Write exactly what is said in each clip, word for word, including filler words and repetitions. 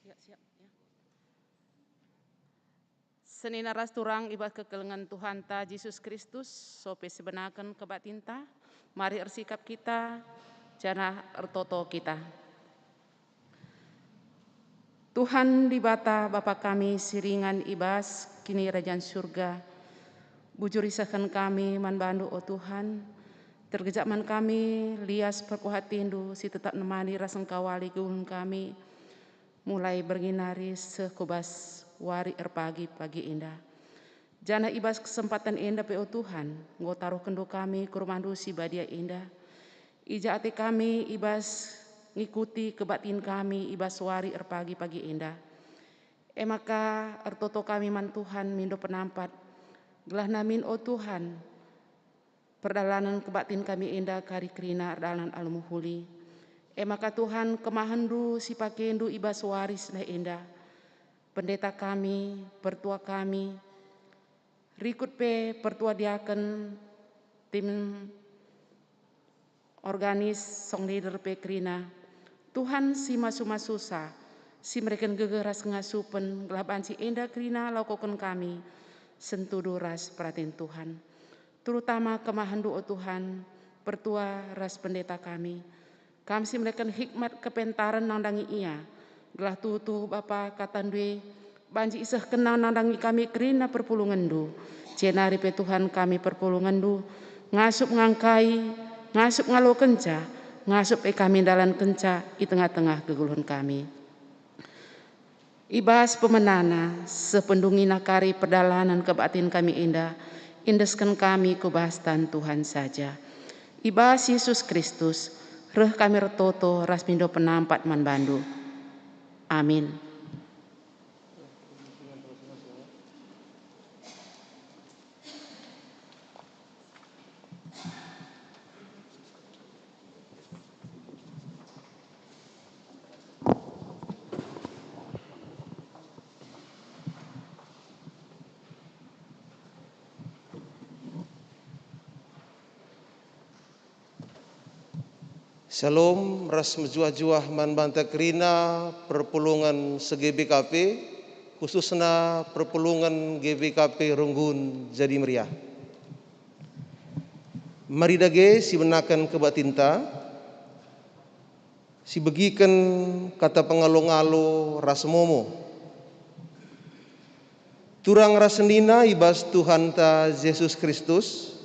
Siap, siap, ya. Senina ras turang i bas kekelengen Tuhanta Jesus Kristus, sope sibenaken kebaktinta, mari ersikap kita, janah ertoto kita. Tuhan Dibata, Bapa kami si ringan i bas Kinirajan Surga, bujur isehken kami man bandu, o Tuhan. Tergejap man kami lias perkuah atindu si tetap nemani ras engkawali geluhen kami, mulai berngi nari seh ku bas wari erpagi-pagi enda. Janah i bas kesempaten enda pe, o Tuhan, enggo taruhkenndu kami ku rumahndu si badia enda. I ja ate kami i bas ngikuti kebaktin kami i bas wari erpagi-pagi enda. E maka ertoto kami man Tuhan mindo penampat, gelah namin, o Tuhan, perdalanen kebaktin kami enda kari kerina erdalan alu mehuli. E maka Tuhan, kemahenNdu si pakendu i bas wari si enda, pendeta kami, pertua kami, rikut pe pertua diaken, tim organis, song leader pe kerina. Tuhan si masu-masusa, si mereken gegeh ras ngasupen, gelah banci enda kerina lakoken kami sentudu ras peraten Tuhan. Terutama kemahenNdu, o Tuhan, pertua ras pendeta kami. Kam si mereken hikmat kepentaren nandangi ia, gelah tuhu-tuhu Bapa kataNdu e banci isehkenna nandangi kami kerina perpulungenNdu. Jenari pe Tuhan kami perpulungenNdu, ngasup ngangkai, ngasup ngalokenca, ngasup pe kami ndalankenca i tengah-tengah kegeluhen kami. I bas pemenana, seh pendungina kari perdalanen kebaktin kami enda, iendesken kami ku bas tan Tuhan saja. I bas Jesus Kristus, reh kami ertoto ras mindo penampat man bandu. Amin. Shalom ras mejuah-juah man banta kerina perpulungen se-G B K P, khususna perpulungen G B K P Runggun Jadi Meriah. Mari dage sibenaken kebaktinta, sibegiken kata pengalo-ngalo ras momo. Turang ras senina i bas Tuhanta Jesus Kristus,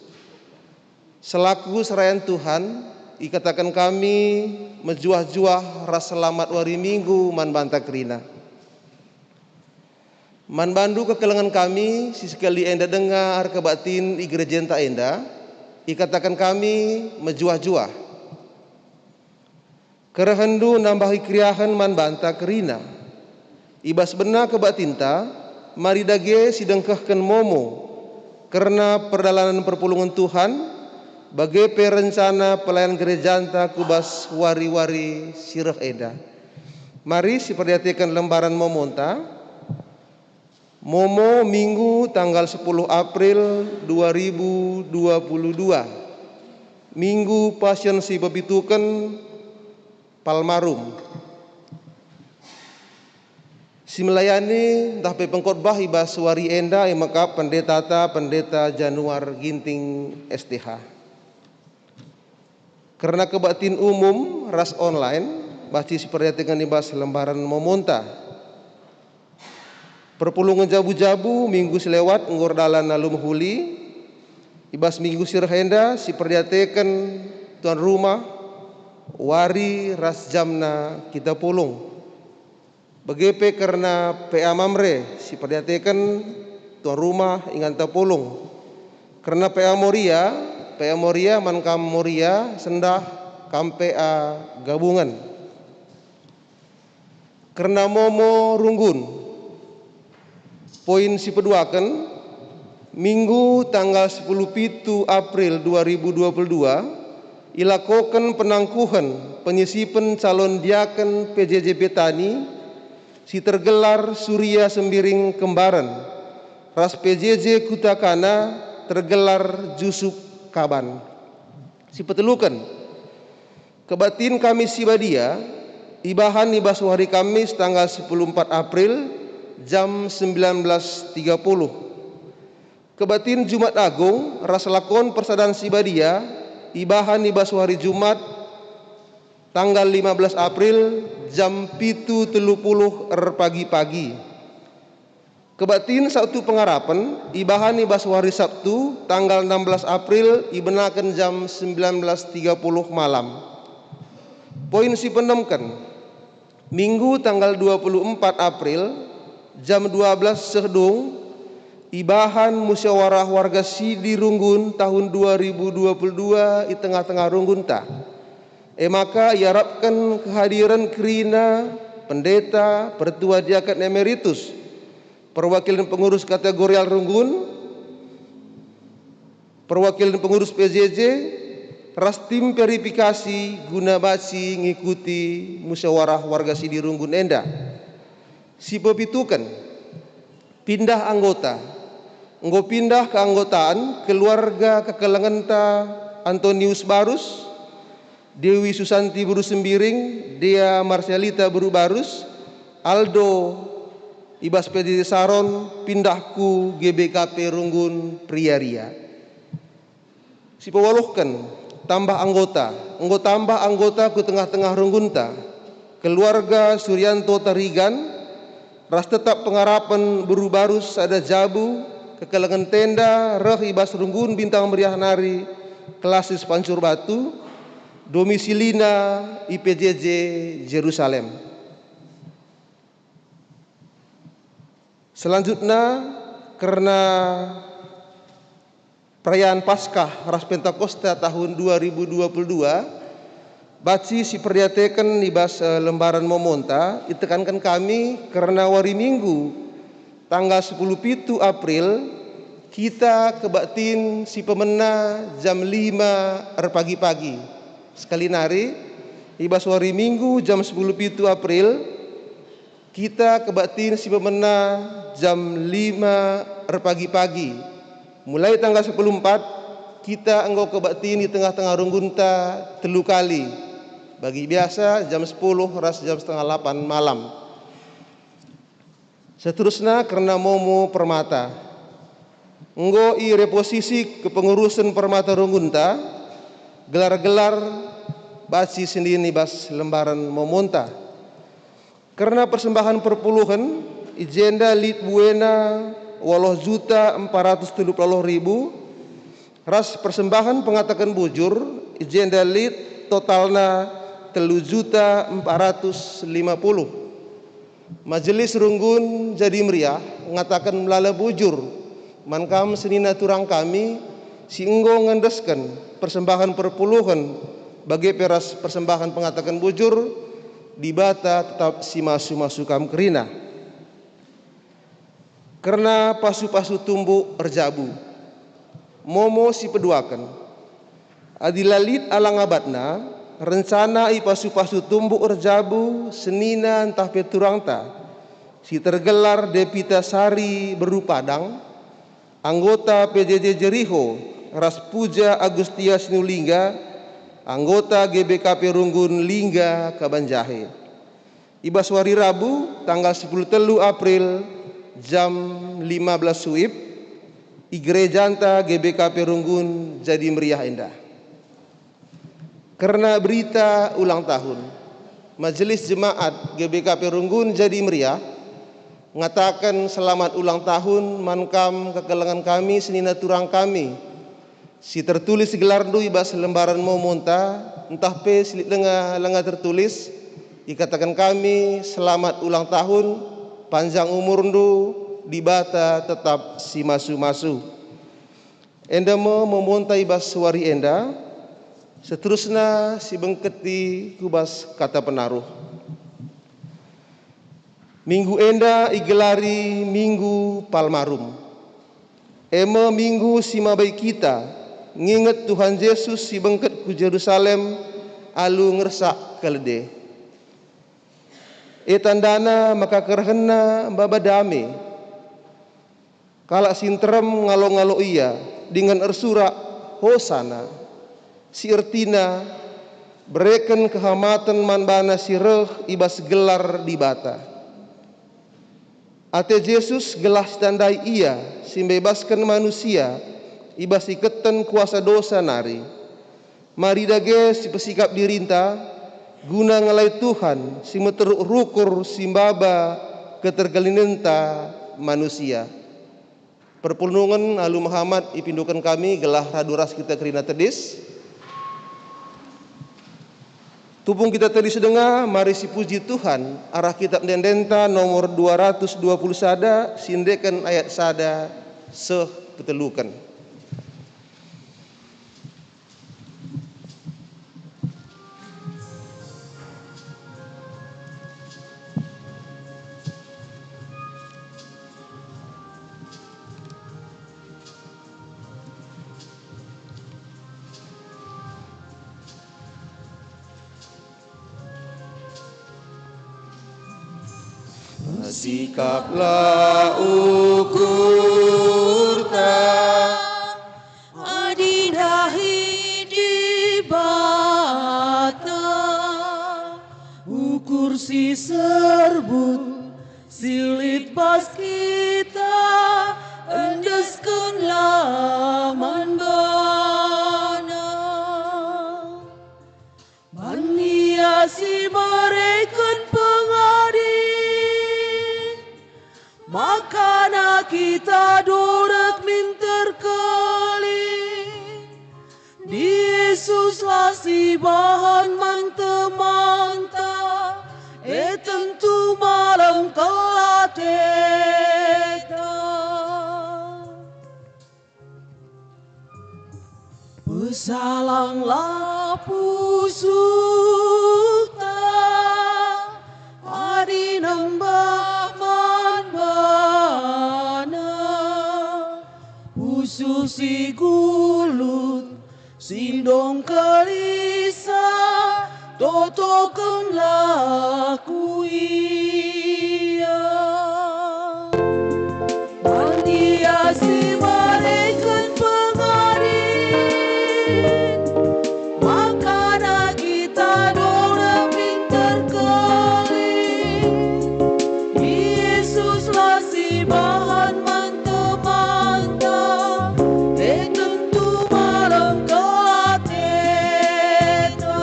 selaku serayan Tuhan, ikataken kami mejuah-juah ras selamat wari Minggu man banta kerina. Man bandu kekelengen kami si sekali enda denga erkebaktin i gerejanta enda, ikataken kami mejuah-juah. Kerehenndu nambahi keriahen man banta kerina. I bas bena kebaktinta, mari dage sidengkehken momo kerna perdalanen perpulungen Tuhan, bage pe rencana pelayan gerejanta ku bas wari-wari si reh enda. Mari siperdiateken lembaran momonta. Momo Minggu tanggal sepuluh April dua ribu dua puluh dua, Minggu Passion si pepituken, Palmarum. Si melayani ntah pe pengkhotbah i bas wari enda e maka pendetata, Pendeta Januar Ginting, S T H. Kerna kebaktin umum ras online, banci siperdiateken i bas lembaran momonta. Perpulungen jabu-jabu minggu si lewat enggo erdalan alu mehuli. I bas minggu si reh enda siperdiateken tuan rumah, wari ras jamna kita pulung. Bage pe kerna P A Mamre siperdiateken tuan rumah inganta pulung. Kerna P A Moria, P A Moria man kam Moria sendah kam P A gabungen. Kerna Momo Runggun. Poin si peduaken, Minggu tanggal sepuluh pitu April dua ribu dua puluh dua, ilakoken penangkuhen penyisipen calon diaken P J J Betani si tergelar Suria Sembiring Kembaren ras P J J Kuta Kana tergelar Jusup Kaban. Si peteluken, kebaktin kami si badia, Ibahan i bas wari Kamis tanggal sepuluh empat April jam sembilan belas tiga puluh. Kebaktin Jumat Agung ras lakon persadan si badia ibahan i bas wari Jumat tanggal lima belas April jam pitu telu puluh erpagi-pagi. Kebaktin Sabtu Pengarapen ibahan i bas wari Sabtu tanggal enam belas April ibenaken jam sembilan belas tiga puluh malam. Poin si penemken, Minggu tanggal dua puluh empat April jam dua belas seh dung ibahan musyawarah warga Sidi Runggun tahun dua ribu dua puluh dua i tengah-tengah runggunta. E maka iarapken kehadiren kerina, pendeta, pertua diaken emeritus, perwakilen pengurus kategorial runggun, perwakilen pengurus P J J, ras tim verifikasi guna banci ngikuti musyawarah warga Sidi Runggun enda. Si pepituken, pindah anggota. Enggo pindah keanggotaan keluarga kekelengenta Antonius Barus, Dewi Susanti beru Sembiring, Dea Marsialita beru Barus, Aldo i bas P J J Saron pindah ku G B K P Runggun Priaria. Si pewaluhken, tambah anggota. Enggo tambah anggota ku tengah-tengah runggunta. Keluarga Suryanto Tarigan ras tetap pengarapen beru Barus sada jabu, kekelengen tenda reh i bas runggun Bintang Meriah nari, klasis Pancur Batu, domisilina i P J J Jerusalem. Selanjutna, kerna perayaan Paskah ras Pentakosta tahun dua ribu dua puluh dua, banci si periateken i bas, eh, lembaran momonta, itekanken kami kerna wari Minggu, tanggal sepuluh pitu April, kita kebaktin si pemena jam lima erpagi-pagi. Sekali nari, i bas wari Minggu jam sepuluh pitu April, kita kebaktin si pemena jam lima erpagi-pagi. Mulai tanggal sepuluh empat, kita enggo kebaktin i tengah-tengah runggunta telu kali. Bagi biasa jam sepuluh ras jam setengah lapan malam. Seterusna kerna momo permata. Enggo i reposisi kepengurusen permata runggunta, gelar-gelar banci sendin i bas lembaran momonta. Kerna persembahan perpuluhen, i jenda lit buena waluh juta empat ratus telu puluh ribu, ras persembahan pengataken bujur, i jenda lit totalna telu juta empat ratus lima puluh. Majelis Runggun jadi meriah ngataken melala bujur man kam senina turang kami si enggo ngendesken persembahen perpuluhen bage pe ras persembahen pengataken bujur, Dibata tetap si masu-masu kam kerina. Kerna pasu-pasu tumbuk erjabu. Momo si peduaken. Adi la lit alang abatna, rencana i pasu-pasu tumbuk erjabu senina ntah pe turangta, si tergelar Depita Sari beru Padang, anggota P J J Jeriho, ras Puja Agustia Sinulingga, anggota G B K P Runggun Lingga Kabanjahe. I bas wari Rabu, tanggal sepuluh telu April, jam lima belas suip, i gerejanta G B K P Runggun jadi meriah enda. Kerna berita ulang tahun, Majelis Jemaat G B K P Runggun jadi meriah, ngataken selamat ulang tahun man kam kekelengen kami senina turang kami, si tertulis gelarndu i bas lembaran momonta, ntah pe si lit lenga-lenga tertulis, ikataken kami, "Selamat ulang tahun, panjang umurndu, Dibata tetap si masu-masu." Enda me momonta i bas wari enda, seterusna si bengketi ku bas kata penaruh. Minggu enda igelari Minggu Palmarum. E me minggu si mabai kita nginget Tuhan Jesus si bengket ku Jerusalem alu ngersak kelede. E tandana maka kerehenna maba dame. Kalak si nterem ngalo-ngalo ia, dingen ersurak, "Hosana!" Si ertina, Bereken kehamaten man bana si reh i bas gelar Dibata. Ate Jesus gelah sitandai Ia si mbebasken manusia i bas iketen kuasa dosa nari. Mari dage sipesikap dirinta guna ngelai Tuhan si meteruk rukur si mbaba keterkelinenta manusia. Perpulungen alu mehamat ipinduken kami gelah radu ras kita kerina tedis. Tupung kita tedis denga, mari sipuji Tuhan arah kitab ende-endenta nomor dua ratus dua puluh sada, siendeken ayat sada seh keteluken. Sikaplah ukurta adi ndahi Dibata, ukur si serbut si lit bas kita, endeskenlah man baNa. Man Ia si mereken pengadi, makana kita dorek min terkelin. Yesuslah si bahan man temanta, e tentu malem kel ateta. Pesalanglah pusuhta adi nembah man baNa, pusuh si gulut, si ndong kelisa, totokenlah ku Ia. Man Ia si mereken pengadi, makana kita dorek min terkelin. Yesuslah si bahan man temanta, e tentu malem kel ateta.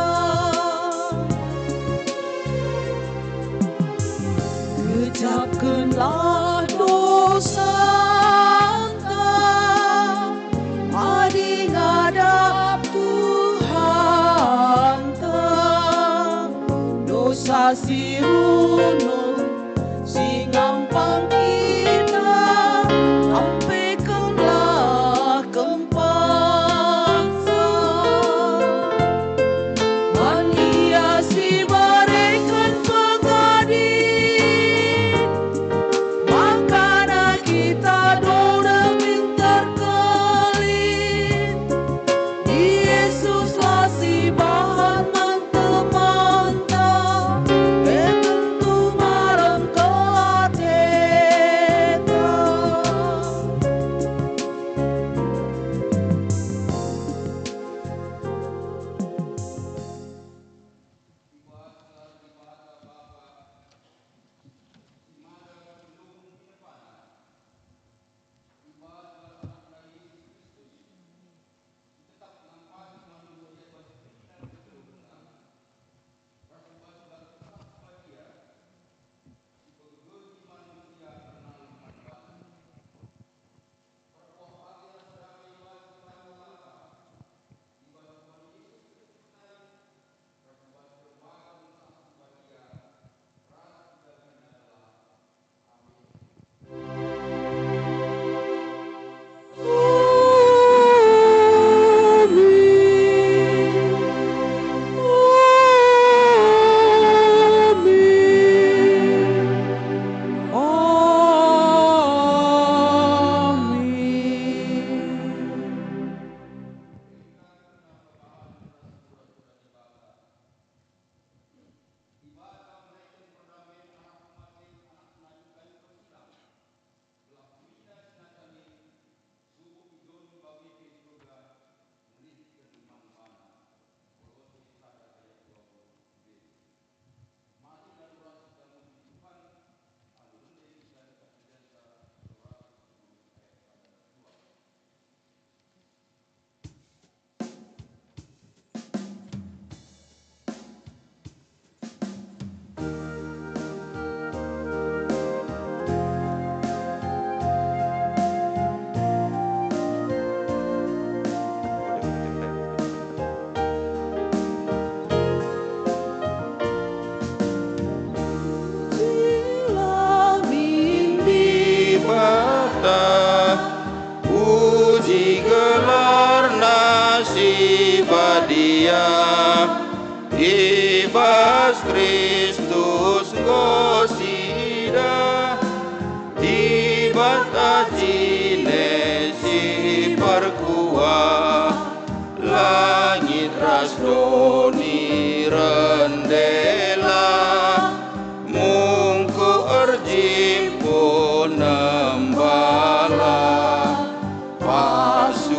Gejapkenlah dosanta adi ngadap Tuhanta, dosa si runut si ngampang kita, ampekenlah kempasa. Man Ia si mereken pengadi, makana kita dorek min terkelin. Yesuslah si bahan man temanta, e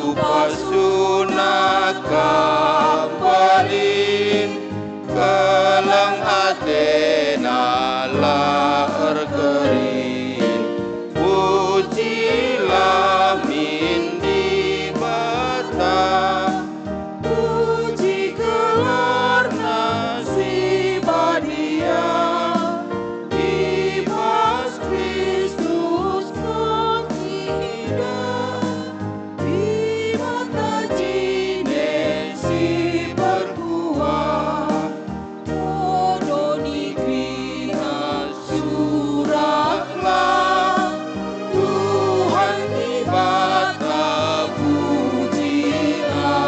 Pasuna kam balin, keleng atena la erkerin. Pujilah min Dibata, puji gelarNa si badia, i bas Kristus kami idah. Dibata jine si perkuah, o doni kerina suraklah, Tuhan Dibata pujilah.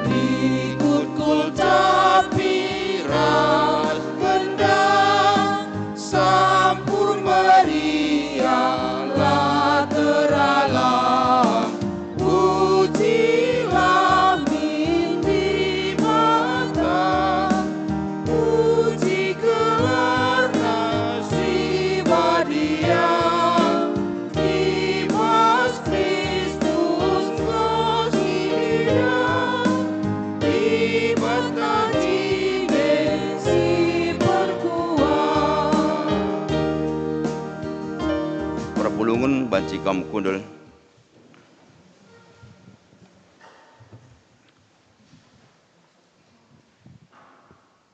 Rikut kul tapi ras gendang, sampur meriah la teralang. Pujilah min Dibata, puji gelarNa si badia. I bas Kristus kami idah, Dibata jine si perkuah. Perpulungen banci kam kundul.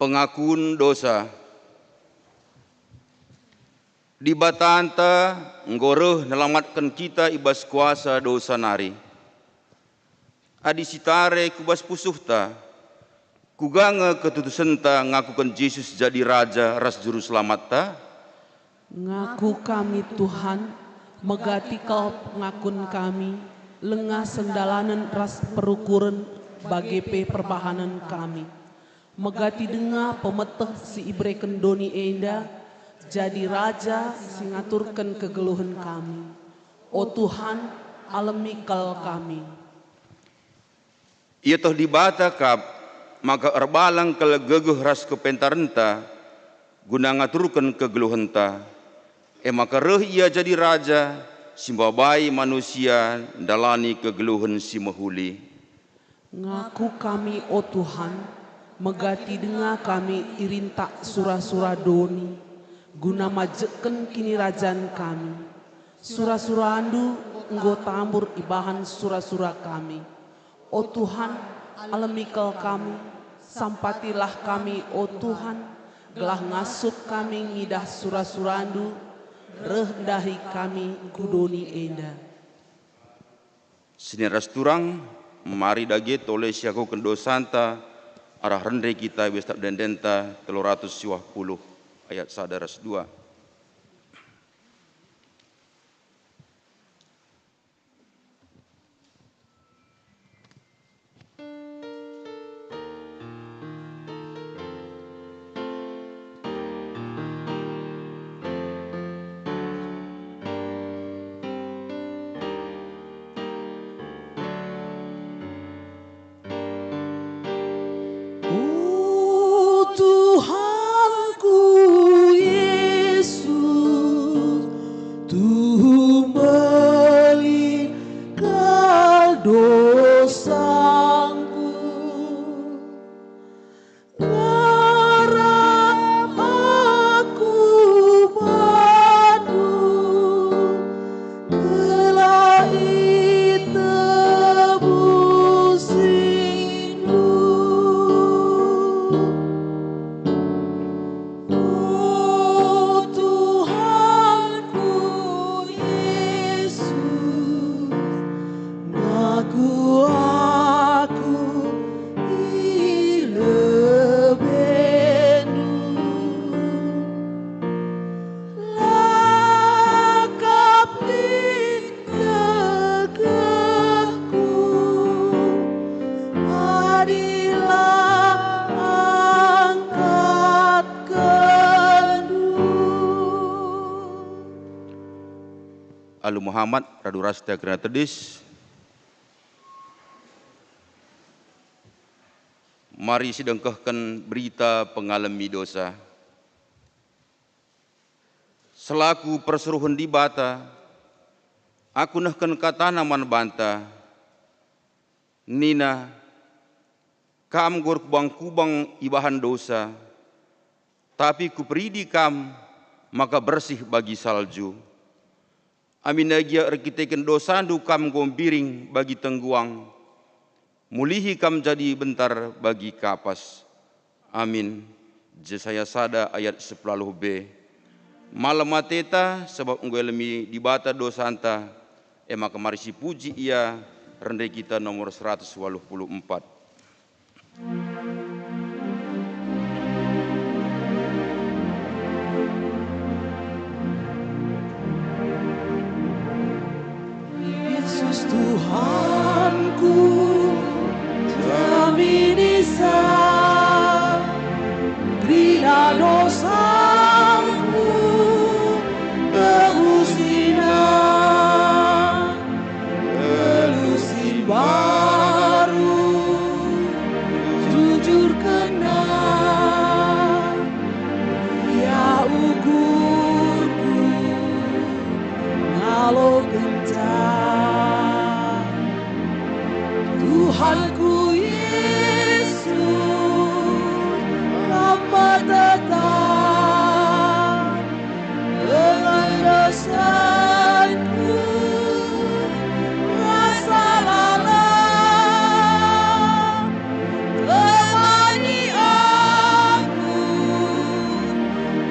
Pengakun dosa. Dibatanta enggo reh nelamatken kita i bas kuasa dosa nari. Adi sitare ku bas pusuhta, kuga nge ketutusenta ngakuken Jesus jadi Raja ras Juru Selamatta? Ngaku kami, Tuhan, megati kal pengakun kami, langa sendalanen ras perukuren, bage pe perbahanen kami. Megati denga pemeteh si ibereken doni enda, jadi raja si ngaturken kegeluhen kami. O Tuhan, alemi kal kami. Ieteh Dibata kap maka erbalang kal gegeh ras kepentarenta guna ngaturken kegeluhenta. E maka reh Ia jadi Raja si mbabai manusia ndalani kegeluhen si mehuli. Ngaku kami, o Tuhan, megati denga kami irintak sura-sura doni, guna majekken kinirajan kami. Sura-surandu enggo tambur ibahan sura-sura kami. O Tuhan, alemi kal kami, sampatilah kami, o Tuhan, gelah ngasup kami ngidah sura-surandu, reh ndahi kami ku doni enda. Senina ras turang, mari dage tole siakuken dosanta arah rende kita i bas Kitap Ende-endenta telu ratus siwah puluh ayat sada ras dua. O Tuhanku Yesus, tuhu mbelin kal dosangku. Ngarap aku bandu, gelah itebusindu. O Tuhanku Yesus, ngaku aku i lebeNdu. Lakap lit gegehku, adi la angkatkenndu. Alu Muhammad, radu ras ta kerina tedis. Mari sidengkehken berita pengalemi dosa. Selaku persuruhen Dibata, aku nehken kataNa man banta, Nina, "Kam enggo erkubang-kubang ibahan dosa, tapi Kuperidi kam maka bersih bagi salju." Aminna gia erkiteken dosandu kam enggo mbiring bagi tengguang, mulihi kam jadi bentar bagi kapas. Amin. Jesaya sada ayat sepuluh b. Malem ateta, sabap enggo ialemi Dibata dosanta, e maka mari sipuji Ia, rende kita nomor seratus waluh puluh empat. Yesus Tuhanku, jaminisa, rina dosangku, tebusina. Geluh si mbaru, jujur kena, ia ukurku, ngalokenca. Tuhanku Yesus, Kam tetap. Dengan dosaku rasa lalap, temani aku,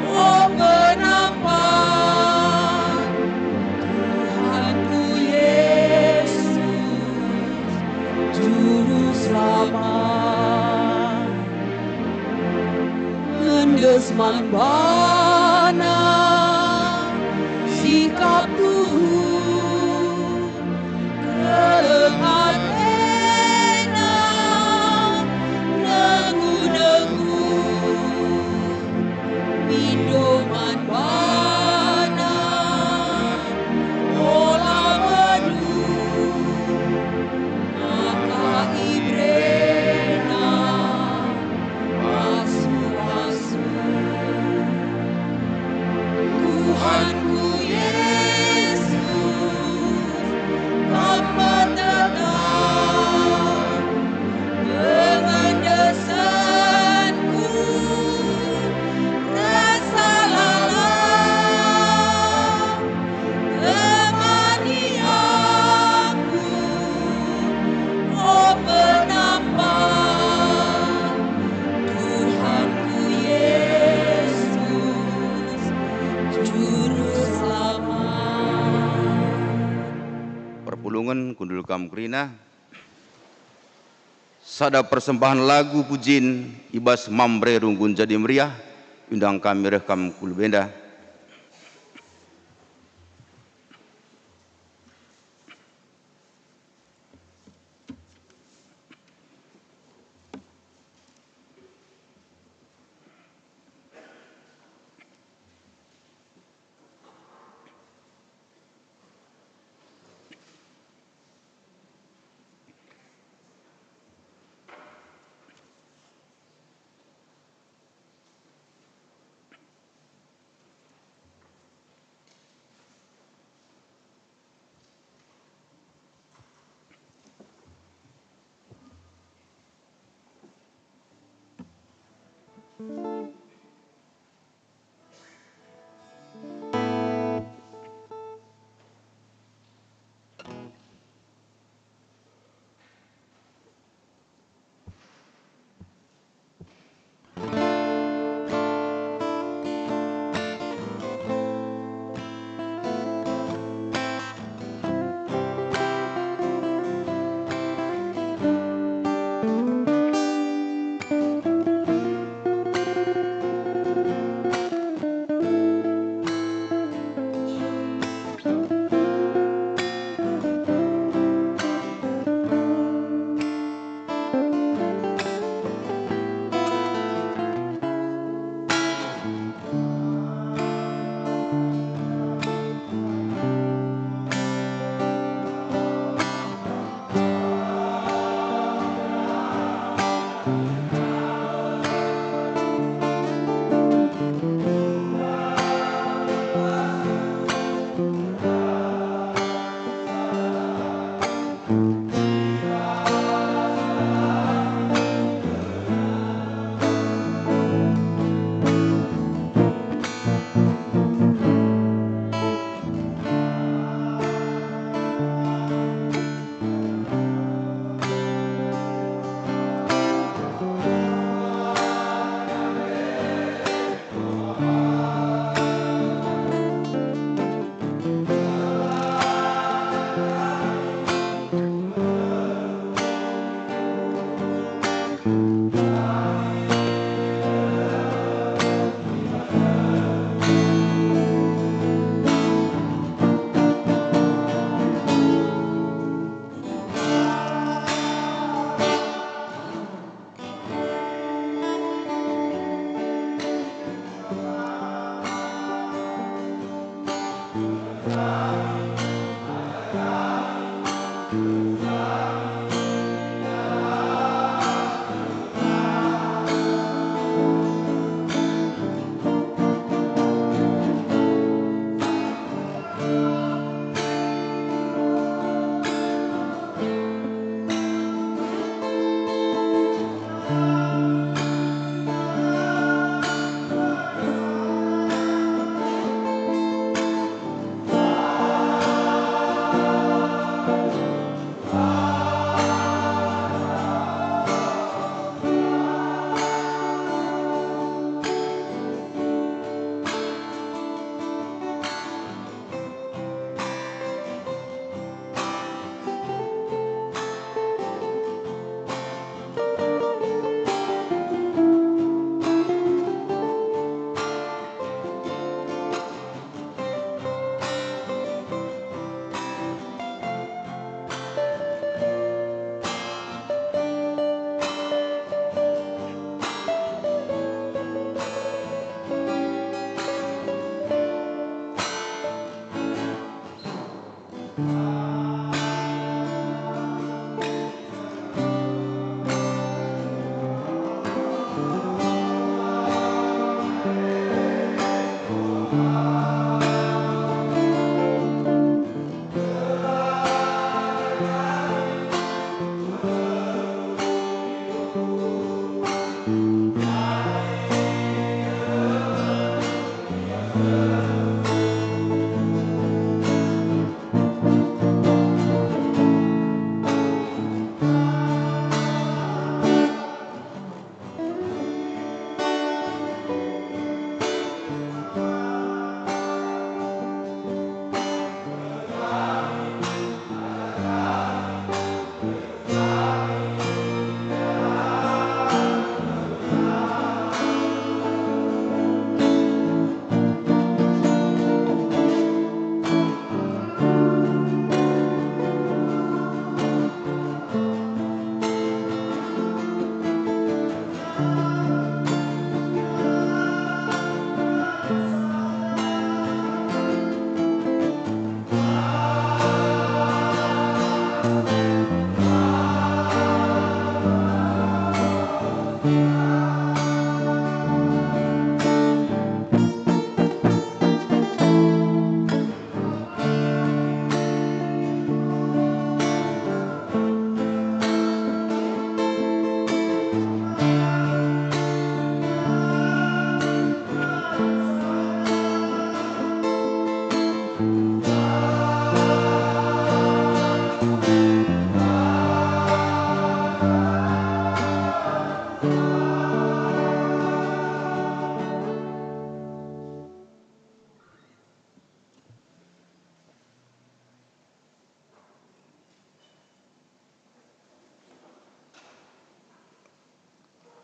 o Penampat, Tuhanku Yesus, Juru Selamat. Ngendes man baNa, sikap tuhu, keleng ateNa, nenggu-nenggu, mindo man baNa, ola menuh. Maka ibereNa asu-asu. Tuhanku Yesus, Kam tetap pengendesanku, rasa lalap. Temani aku, o Penampat, Tuhanku Yesus, Juru Selamat. Perpulungen kundul kam kerina. Sada persembahen lagu pujin i bas Mamre Runggun Jadi Meriah, undang kami reh kam ku lebe enda.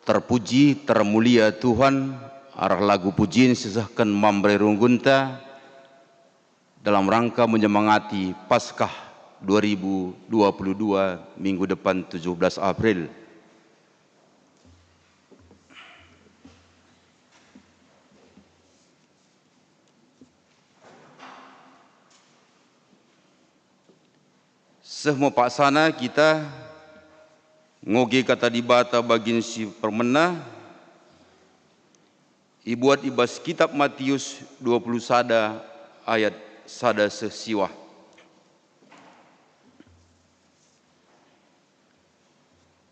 Terpuji, termulia Tuhan, arah lagu pujin sisehken man bere runggunta dalam rangka menyemangati Paskah dua ribu dua puluh dua, minggu depan, tujuh belas April. Seh me paksana kita ngoge Kata Dibata bagin si permena, ibuat i bas Kitap Matius dua puluh sada ayat sada seh siwah.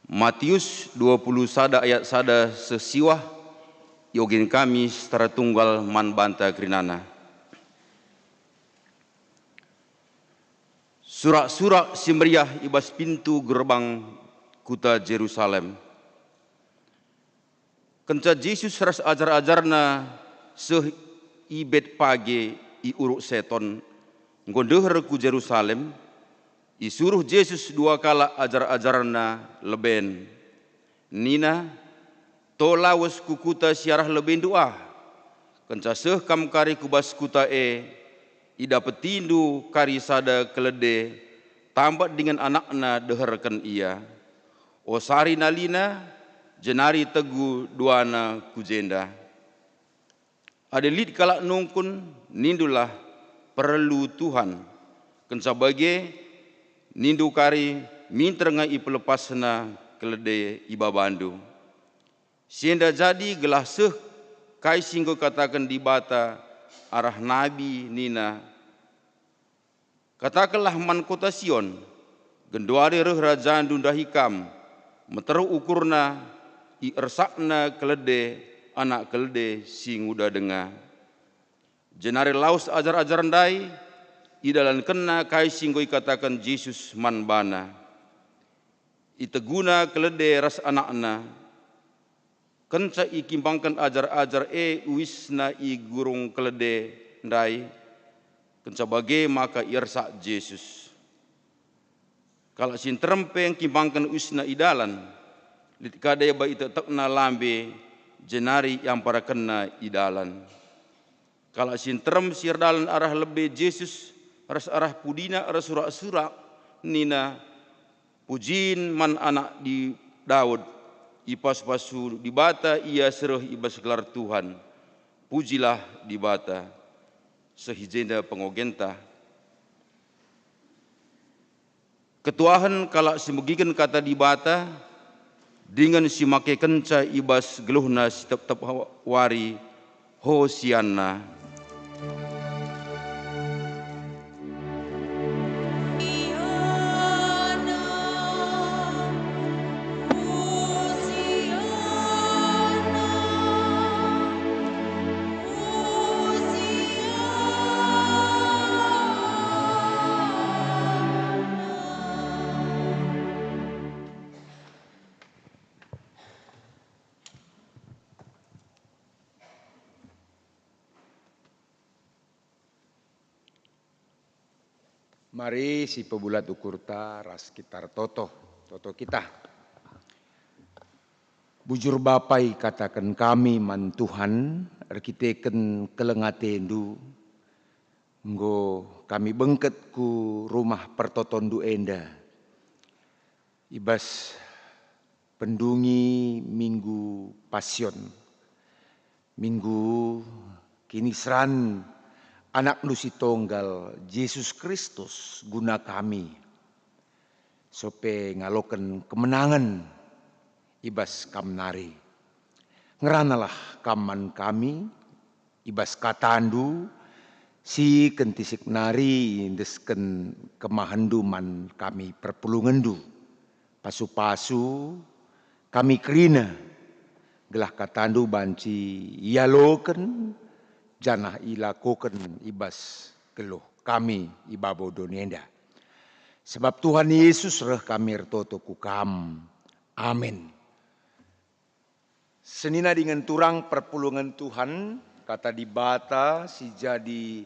Matius dua puluh sada ayat sada seh siwah, iogin kami secara tunggal man banta kerinana. Surak-surak si meriah i bas pintu gerbang kuta Jerusalem. Kenca Jesus ras ajar-ajarNa seh i Betpage i Uruk Seton, enggo ndeher ku Jerusalem, isuruh Jesus dua kalak ajar-ajarNa leben. Nina, "To lawes ku kuta si arah lebendu ah. Kenca seh kam kari ku bas kuta e, idapetindu kari sada kelede tambat dingen anakna deherken ia. Osari nalina, jenari tegu duana ku jenda. Adi lit kalak nungkun, nindulah, 'Perlu Tuhan.' Kenca bage, nindu kari, 'Minter nge ipelepasna kelede i babandu.' Si enda jadi gelah seh kai si enggo ikataken Dibata arah nabi nina, 'Katakenlah man kota Sion, genduari reh Rajandu ndahi kam, meteruk ukurna, iersakna kelede anak kelede si nguda denga.'" Jenari lawes ajar-ajar ndai, idalankenna kai si enggo ikataken Jesus man bana. Iteguna kelede ras anakna. Kenca ikimbangken ajar-ajar e uisna i gurung kelede ndai, kenca bage maka iersak Jesus. Kalak si nterem pe engkimbangken uisna i dalan. Lit ka deba itektekna lambe, jenari iamparakenna i dalan. Kalak si nterem si erdalan arah lebe Jesus ras arah pudina ersurak-surak nina, "Pujin man Anak di Daud, ipasu-pasu Dibata Ia si reh i bas gelar Tuhan. Pujilah Dibata." Seh i jenda pengogenta. Ketuahen kalak si megiken Kata Dibata, dingen si makekenca i bas geluhna si tep-tep wari, Hosianna. Mari sipebulat ukurta ras kita ertoto. Toto kita. Bujur Bapa, ikataken kami man Tuhan, erkiteken keleng ateNdu, enggo kami bengket ku rumah pertotonNdu enda. I bas pendungi Minggu Pasion, Minggu Kiniseran AnakNdu si Tonggal, Jesus Kristus, guna kami, sope ngaloken kemenangen i bas Kam nari. Ngeranalah Kam man kami, i bas KataNdu, si kentisik nari iendesken kemahenNdu man kami perpulungenNdu. Pasu-pasu kami kerina, gelah KataNdu banci ialoken janah ilakoken i bas geluh kami i babo doni enda. Sebab Tuhan Yesus reh kami ertoto ku Kam. Amin. Senina dingen turang perpulungen Tuhan, Kata Dibata si jadi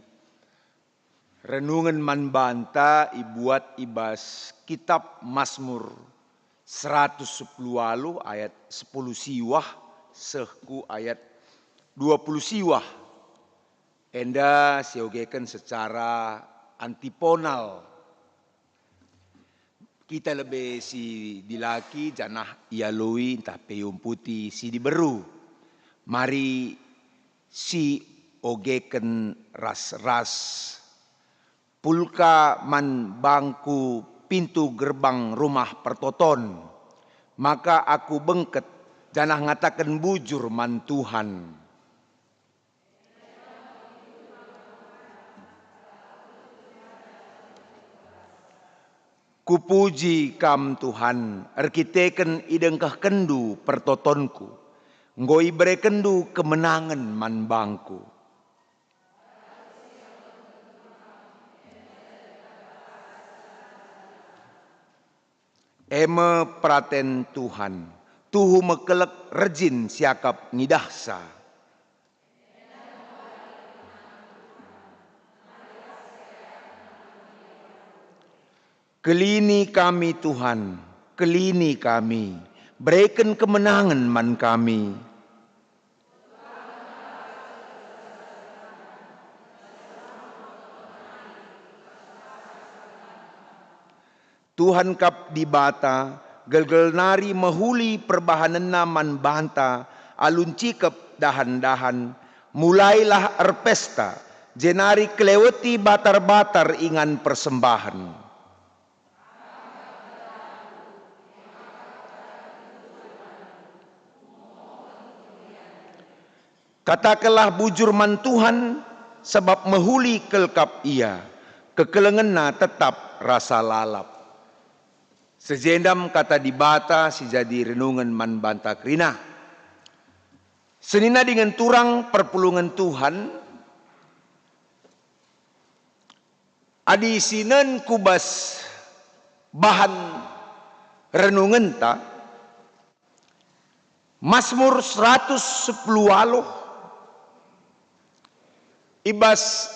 renungen man banta ibuat i bas Kitap Masmur seratus sepuluh waluh ayat sepuluh siwah seh ku ayat dua puluh siwah. Enda siogeken secara antiponal. Kita lebe si dilaki janah ialoi ntah pe iumputi si diberu. Mari siogeken ras-ras. Pulka man bangku pintu gerbang rumah pertoton, maka aku bengket janah ngataken bujur man Tuhan. Kupuji Kam, Tuhan, erkiteken idengkehkenNdu pertotonku, enggo iberekenNdu kemenangen man bangku. E me peraten Tuhan, tuhu mekelek rejin siakap ngidahsa. Kelini kami, Tuhan, kelini kami, bereken kemenangen man kami. Tuhan kap Dibata, gelgel nari mehuli perbahanenna man banta alu ncikep dahan-dahan, mulailah erpesta, jenari keleweti batar-batar ingan persembahen. Katakenlah bujur man Tuhan, sabap mehuli kal kap Ia, kekelengenNa tetap rasa lalap. Sejendam kata Dibata si jadi renungen man banta kerina. Senina dingen turang perpulungen Tuhan, adi sinen ku bas bahan renungenta, Masmur seratus sepuluh waluh, i bas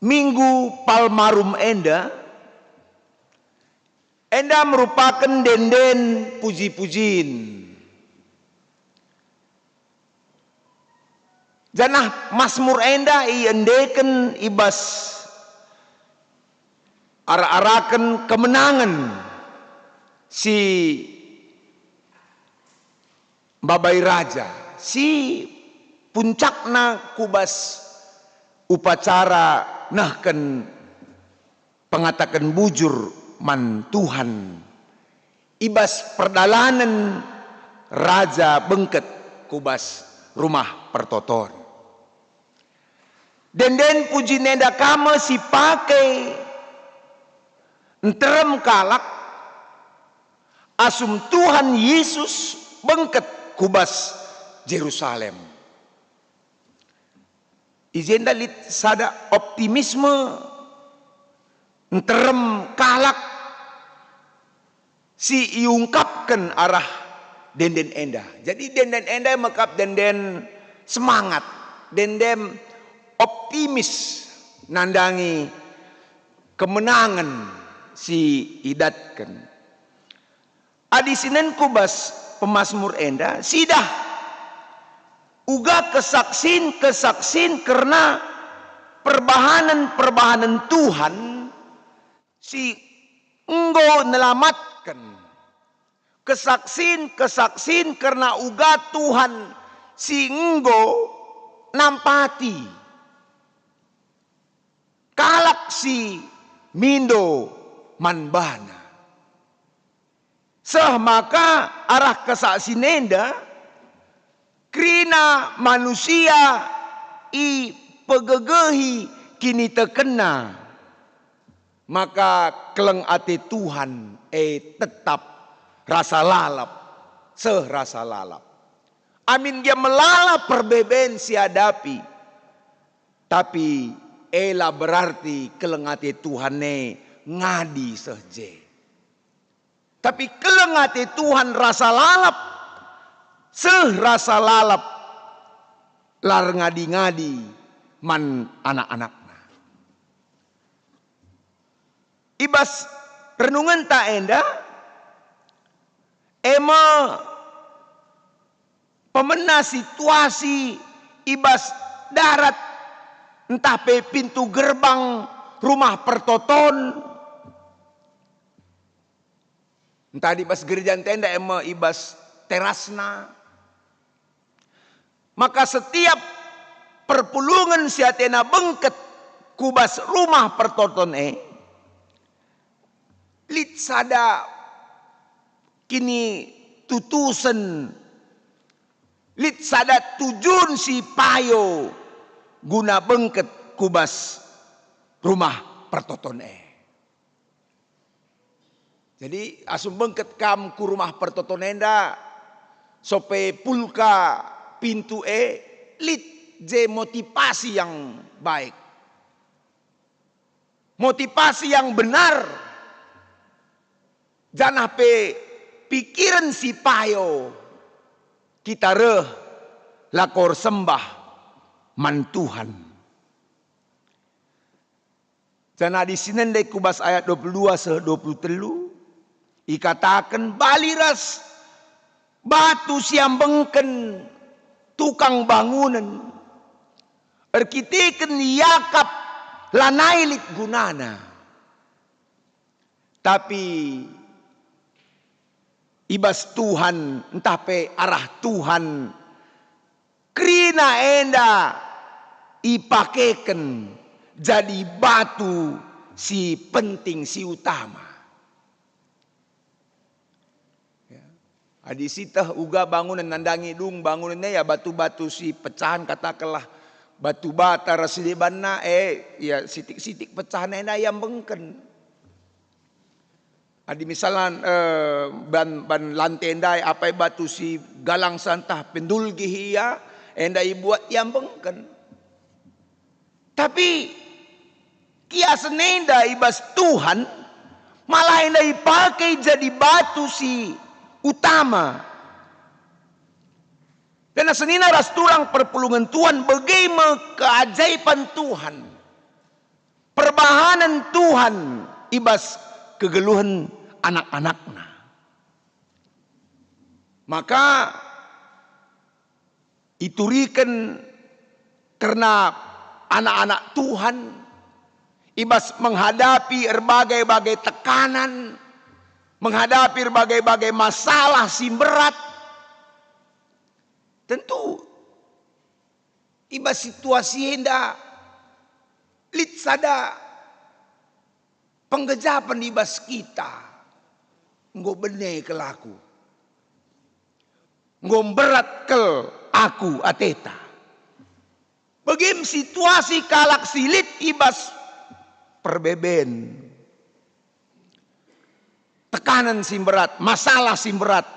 Minggu Palmarum enda, enda merupaken ende-enden puji-pujin. Janah Masmur enda iendeken i bas arak-araken kemenangen si mbabai raja, si puncakna ku bas upacara nehken pengataken bujur man Tuhan i bas perdalanen raja bengket ku bas rumah pertoton. Ende-enden pujin enda ka me si pake nterem kalak asum Tuhan Yesus bengket ku bas Jerusalem. I jenda lit sada optimisme nterem kalak si iungkapken arah ende-enden enda. Jadi ende-enden enda me kap ende-enden semangat, ende-enden optimis nandangi kemenangen si idatken. Adi sinen ku bas pemasmur enda, sidah uga kesaksin-kesaksin kerna perbahanen-perbahanen Tuhan si enggo nelamatken, kesaksin-kesaksin kerna uga Tuhan si enggo nampati kalak si mindo man baNa. Seh maka arah kesaksin enda, kerina manusia ipegegehi kinitekenna, maka keleng ate Tuhan e tetap rasa lalap, seh rasa lalap. Amin gia melala perbeben si iadapi, tapi e la berarti keleng ate Tuhan e ngadi seh je. Tapi keleng ate Tuhan rasa lalap, seh rasa lalap, la erngadi-ngadi man anak-anakNa. I bas renungenta enda, E me pemena situasi i bas darat ntah pe pintu gerbang Rumah Pertoton, ntah i bas gereja ntenda e me i bas terasna. Maka setiap perpulungen si atena bengket ku bas Rumah Pertoton e, lit sada kinitutusen, lit sada tujun si payo guna bengket ku bas Rumah Pertoton e. Jadi, asum bengket kam ku Rumah Pertoton enda, sope pulka pintu e, lit je motivasi yang baik. Motivasi yang benar, janah pe pikiren si payo kita reh lako ersembah man Tuhan. Janah adi si nende ku bas ayat dua puluh dua seh dua puluh telu, ikataken bali ras batu si iambengken tukang bangunen, erkiteken iakap lanai lit gunana. Tapi i bas Tuhan, ntah pe arah Tuhan, kerina enda ipakeken jadi batu si penting, si utama. Ya. Adi sieteh uga bangunen, nandangi dung bangunen e, ya, batu-batu si pecahen, katakenlah batu bata ras si debanna, e, ya, sitik-sitik pecahen enda iambengken. Adi misalna, eh, ban, ban lante ndai apai batu si galang santah pendulgih ia, enda ibuat iambengken. Tapi kiasen enda i bas Tuhan, malah enda ipake jadi batu si utama. Karena senina ras turang perpulungen Tuhan, bage me keajaipan Tuhan. Perbahanen Tuhan i bas kegeluhen anak-anakNa. Maka ituriken kerna anak-anak Tuhan i bas menghadapi erbagai-bagai tekanan, menghadapi erbagai-bagai masalah si mberat. Tentu i bas situasi enda lit sada penggejapen i bas kita, enggo bene kal aku, enggo mberat kal aku ateta. Bage me situasi kalak si lit i bas perbeben, tekanan si mberat, masalah si mberat.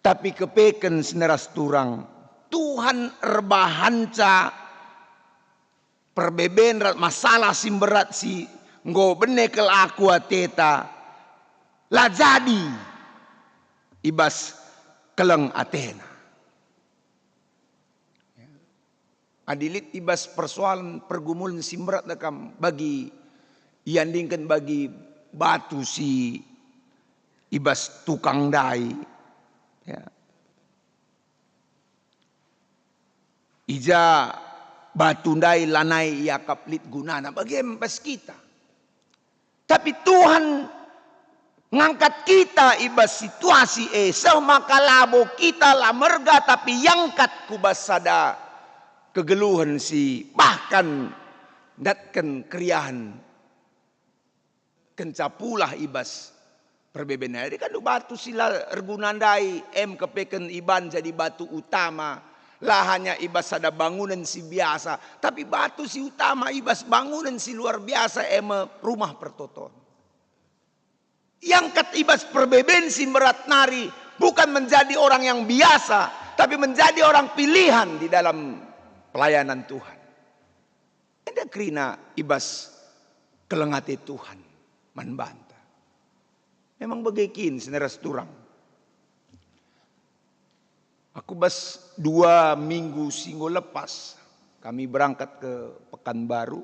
Tapi kepeken senina ras turang, Tuhan erbahanca perbeben ras masalah si mberat si enggo bene kal aku ateta, la jadi i bas keleng atena. Adi lit i bas persoalen pergumulen si mberat kam bagi iandingken bagi batu si i bas tukang ndai, ya. I ja batu ndai lanai iakap lit gunana, bage me bas kita. Tapi Tuhan ngangkat kita i bas situasi e, seh maka labo kita la merga, tapi iangkat ku bas sada kegeluhen si bahkan ndatken keriahen kenca pulah i bas perbeben nari. Kan batu si la erguna ndai, em kepeken iban jadi batu utama, la hanya i bas sada bangunen si biasa, tapi batu si utama i bas bangunen si luar biasa, e me Rumah Pertoton. Iangkat i bas perbeben si mberat nari, bukan menjadi orang yang biasa, tapi menjadi orang pilihan di dalam pelayanan Tuhan. Enda kerina i bas keleng ate Tuhan man banta. Memang bage kin senina ras turang. Aku bas dua minggu si enggo lepas, kami berangkat ke Pekanbaru.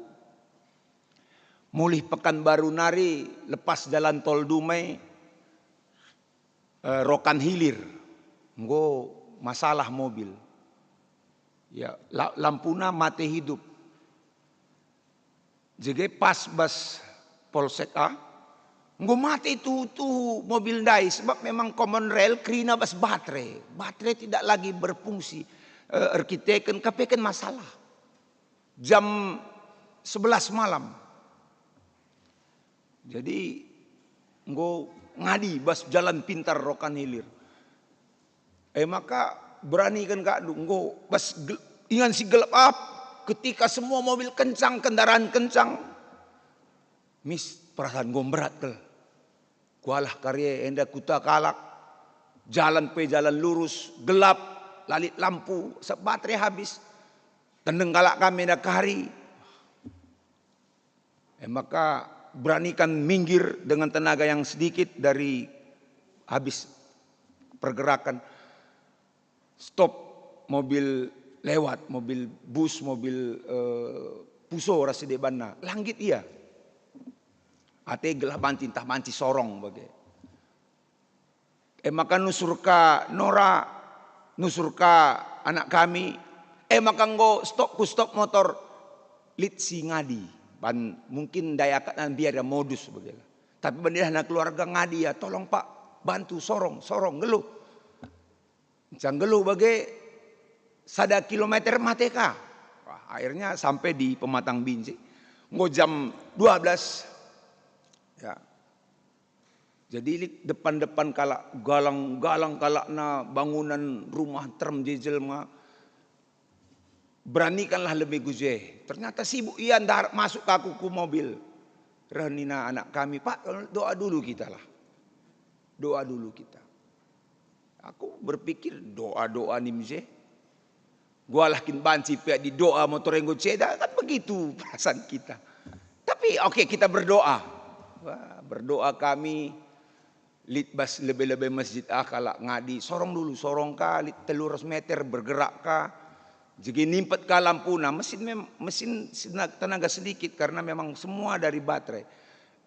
Mulih Pekanbaru nari lepas jalan tol Dumai, Eh, Rokan Hilir, enggo masalah mobil. Ya, la-, lampuna mate hidup. Jege pas bas Polsek A, enggo mate tuhu-tuhu mobil ndai, sebab memang common rail kerina bas batre. Batre tidak lagi berfungsi, eh, erkiteken, kapeken masalah. Jam sebelas malam. Jadi, enggo ngadi bas jalan pintar Rokan Hilir. E maka beraniken kak du, enggo bas gel-, ingan si gelap ap, ketika semua mobil kencang, kendaraan kencang, mis perasaan enggo mberat kal. Kualah kari e enda kuta kalak, jalan pe jalan lurus, gelap, la lit lampu, sebab batre habis. Tendeng kalak kami enda kari. E maka beranikan minggir dengan tenaga yang sedikit dari habis pergerakan. Stop mobil lewat, mobil bus, mobil, eh, puso ras si debanna. Langgit ia. Ate gelah banci, ntah banci sorong bage. E maka nusur ka Nora, nusur ka anak kami, e maka enggo stop, ku stop motor, lit si ngadi. Ban mungkin ndai akapna mbiar ia modus bagela. Tapi bandidah na keluarga ngadi ia, "Tolong Pak, bantu, sorong, sorong, nggeluh." Nca nggeluh bage sada kilometer mate ka. Wah, akhirnya sampai di Pematang Binjai. Enggo jam dua belas. Ya. Jadi lit depan-depan kalak, galang-galang kalakna, bangunan rumah terem je jelma. Beranikanlah lebe ku je. Ternyata sibuk ia ndarat masuk ka aku ku mobil. Reh nina anak kami, "Pak, doa dulu kita lah. Doa dulu kita." Aku berpikir, "Doa-doa nim je." Gualah kin banci pe didoa motor enggo ceda, kan begitu perasaan kita. Tapi oke, kita berdoa. Wah, berdoa kami, lit bas lebe-lebe masjid ah kalak ngadi, "Sorong dulu, sorong ka, lit telu ratus meter, bergerak ka." Jege nimpet ka lampuna, mesin mem-, mesin sena-, tenaga sedikit karena memang semua dari baterai.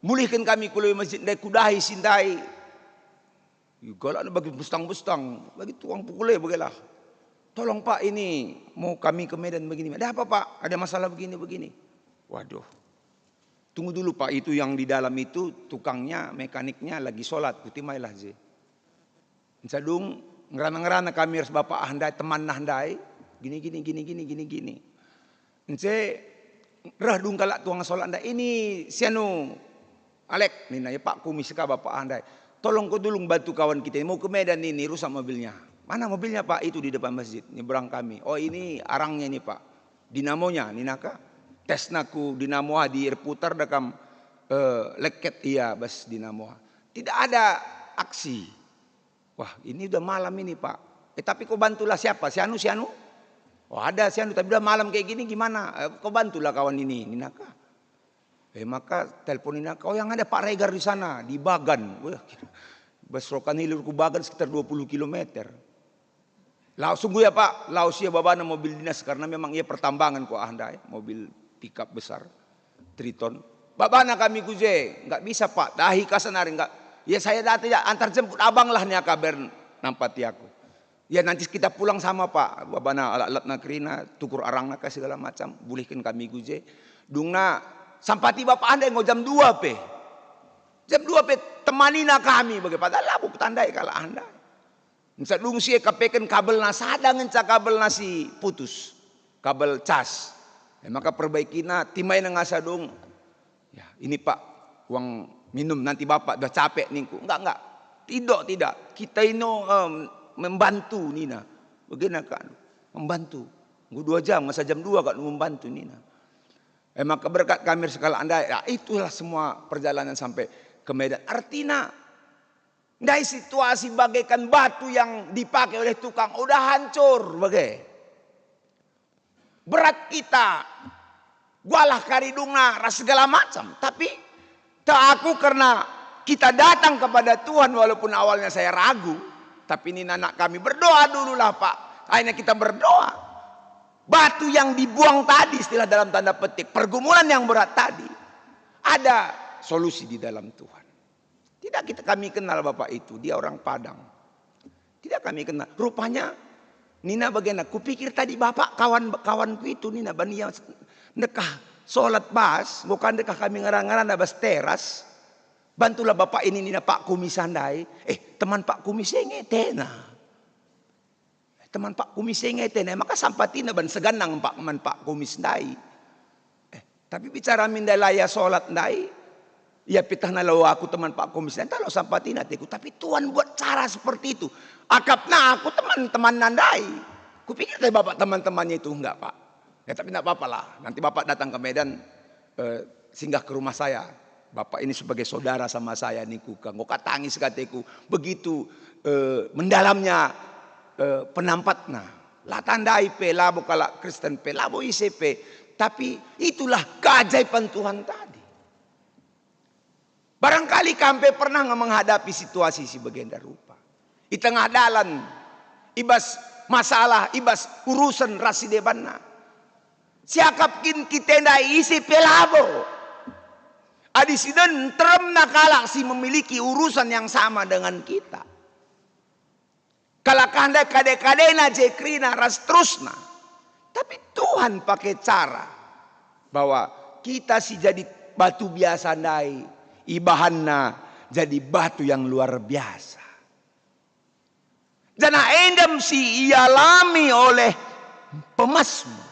Mulihken kami ku lebe masjid ndai, kudahi si ndai. Galakna bagi bustang-bustang, bagi tukang pukul e bagelah. "Tolong Pak, ini mau kami ke Medan begini." "Ada apa Pak?" "Ada masalah begini-begini." Waduh. "Tunggu dulu Pak, itu yang di dalam itu tukangnya, mekaniknya lagi sholat, kutimailah je." Nca dung ngerana-ngerana kami ras bapak ah ndai, teman nah ndai, gini, gini, gini, gini, gini, gini. Nce reh dung kalak tukang sholat ndai, "Ini si anu, Alek," nina, "ya Pak, kumis ka bapak ah ndai. Tolong ko dulu bantu kawan kita ini, mau ke Medan ini, rusak mobilnya." "Mana mobilnya Pak?" "Itu di depan masjid, nyeberang kami." "Oh, ini arangnya ini Pak, dinamonya," nina ka. Tesna ku dinamo ah, diputar da kam, eh, leket ia bas dinamo ah. Tidak ada aksi. "Wah, ini udah malam ini, Pak." "Eh, tapi ko bantulah siapa? Si anu, si anu?" "Oh, ada si anu, tapi udah malam kayak gini gimana? Eh, ko bantulah kawan ini," nina ka. Eh, maka telepon nina ka, "Oh, yang ada Pak Regar di sana, di Bagan." Wah, bas Rokan Hilir ku Bagan sekitar dua puluh kilometer. "Lau sungguh ya, Pak, lau sia babana mobil dinas, karena memang ia pertambangan ku ah ndai, mobil pickup besar, Triton." "Babana kami ku je." "Nggak bisa, Pak, dahi ka senari nggak." "Ya, saya datang ya, antar jemput abang lah nia kabar nampati aku." "Ya, nanti kita pulang sama, Pak." Babana alat-alatna kerina, tukur arangna ka segala macam, bulihken kami ku je. Dungna sampati bapak ah ndai enggo jam dua pe. Jam dua pe temanina kami bage, padahal labo kutandai kalak ah ndai. Nca dung si e kapeken kabelna, sada ngenca kabelna si putus, kabel cas. E maka perbaikina, timaina ngasa dung. "Ya, ini Pak, uang minum, nanti Bapak dah capek," ningku. "Enggak, enggak. Tidak, tidak. Kita ino, em, membantu," nina. Bagena kan, membantu. Enggo dua jam, ngasa jam dua kak membantu nina. E maka berkat kami sekalak ndai, ya, itulah semua perjalanan sampai ke Medan. Artina, ndai situasi bagaikan batu yang dipakai oleh tukang, udah hancur bage. Berat kita, gualah karidungna ras segala macam. Tapi tak aku, karena kita datang kepada Tuhan walaupun awalnya saya ragu. Tapi nina anak kami, "Berdoa dululah, Pak." Akhirnya kita berdoa. Batu yang dibuang tadi, istilah dalam tanda petik, pergumulan yang berat tadi, ada solusi di dalam Tuhan. Tidak kita, kami kenal bapak itu, dia orang Padang. Tidak kami kenal. Rupanya nina bagenda, "Kupikir tadi bapak kawan-kawanku itu," nina, "ban ia ndekah solat bas, enggo ka ndekah kami ngara-ngarana bas teras. Bantulah bapak ini," nina Pak Kumis ndai. Eh, teman Pak Kumis e nge tena. Teman Pak Kumis e nge tena, maka sampatina ban seganang Pak, man Pak Kumis ndai. Eh, tapi bicara min ndai la ia solat ndai, ia pitahna labo aku teman Pak Kumis ndai, ntah labo sampatina ateku. Tapi Tuhan buat cara seperti itu. Akapna aku teman-temanna ndai. Kupikir tadi bapak teman-temannya itu, "Enggak, Pak." "Ya, tapi enggak apa-apa lah. Nanti bapak datang ke Medan, eh, singgah ke rumah saya. Bapak ini sebagai saudara sama saya," ningku ka. Enggo ka tangis ka ateku. Begitu, eh, mendalamnya, eh, penampatna. La tandai pe, labo kalak Kristen pe, labo ise pe. Tapi itulah keajaiban Tuhan tadi. Barangkali kam pe pernah nge menghadapi situasi si bagenda rupa. I tengah dalan, i bas masalah, i bas urusen ras si debanna. Siakap kin kita ndai? Ise pe labo. Adi si den nteremna kalak si memiliki urusan yang sama dengan kita. Kalak ndai kade-kadena je kerina ras terusna. Tapi Tuhan pake cara bahwa kita si jadi batu biasa ndai, ibahanNa jadi batu yang luar biasa. Janah enda me si ialami oleh pemasmur.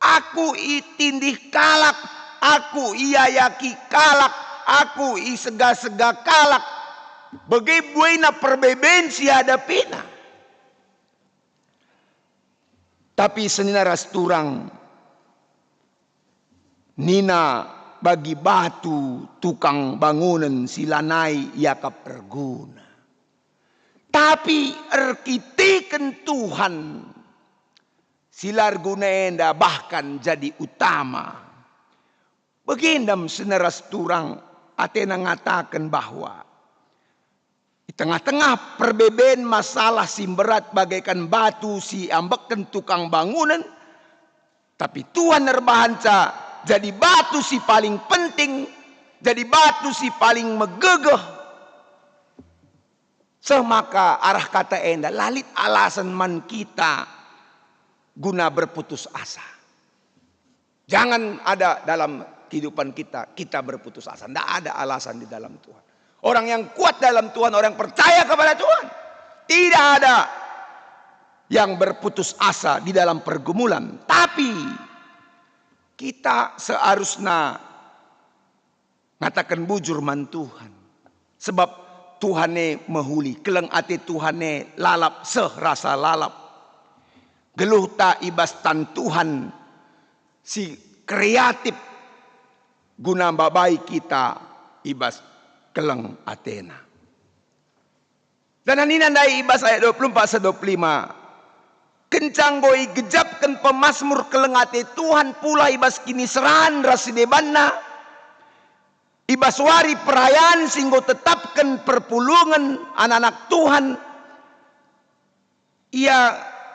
Aku itindih kalak, aku iayaki kalak, aku isega-sega kalak. Bage buena perbeben si iadapina. Tapi senina ras turang, nina bagi batu tukang bangunen si lanai iakap erguna. Tapi erkiteken Tuhan, si la erguna enda bahkan jadi utama. Bagenda me senina ras turang atena ngataken bahwa i tengah-tengah perbeben masalah si mberat bagaiken batu si iambekken tukang bangunen, tapi Tuhan erbahanca jadi batu si paling penting, jadi batu si paling megegeh. Seh maka arah kata enda la lit alasan man kita guna berputus asa. Jangan ada dalam kehidupan kita, kita berputus asa. Ndak ada alasan di dalam Tuhan. Orang yang kuat dalam Tuhan, orang yang percaya kepada Tuhan, tidak ada yang berputus asa di dalam pergumulan. Tapi kita seharusnya ngataken bujur man Tuhan. Sebab Tuhan e mehuli, keleng ate Tuhan e lalap seh rasa lalap. Geluhta i bas tan Tuhan si kreatif guna mbabai kita i bas keleng ateNa. Janah nina ndai i bas ayat dua puluh empat seh dua puluh lima, "Kenca enggo igejapken pemasmur keleng ate Tuhan pulah i bas kiniseran ras si debanna, i bas wari perayan si enggo tetapken perpulungen anak-anak Tuhan, ia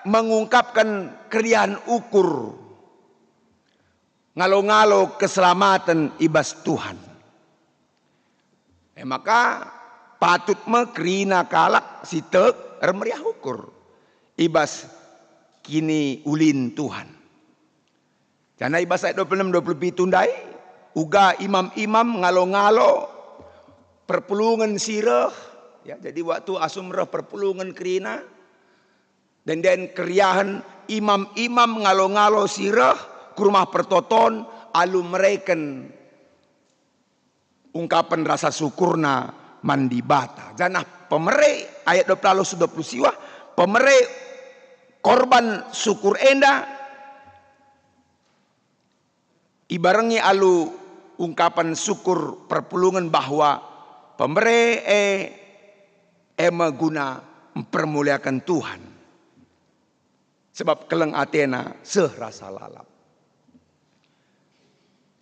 mengungkapken keriahen ukur ngalo-ngalo keselamaten i bas Tuhan." E maka, patut me kerina kalak si tek ermeriah ukur i bas kiniulin Tuhan. Janah i bas ayat dua puluh enam dua puluh pitu ndai, uga imam-imam ngalo-ngalo perpulungen si reh, ya, jadi waktu asum reh perpulungen kerina, enden keriahen imam-imam ngalo-ngalo si reh ku Rumah Pertoton alu mereken ungkapen rasa syukurna man Dibata. Janah pemere, ayat dua puluh dua puluh siwah, pemere korban syukur enda ibarengi alu ungkapen syukur perpulungen bahwa pemere e, e me guna mpermuliaken Tuhan. Sebab keleng atena seh rasa lalap.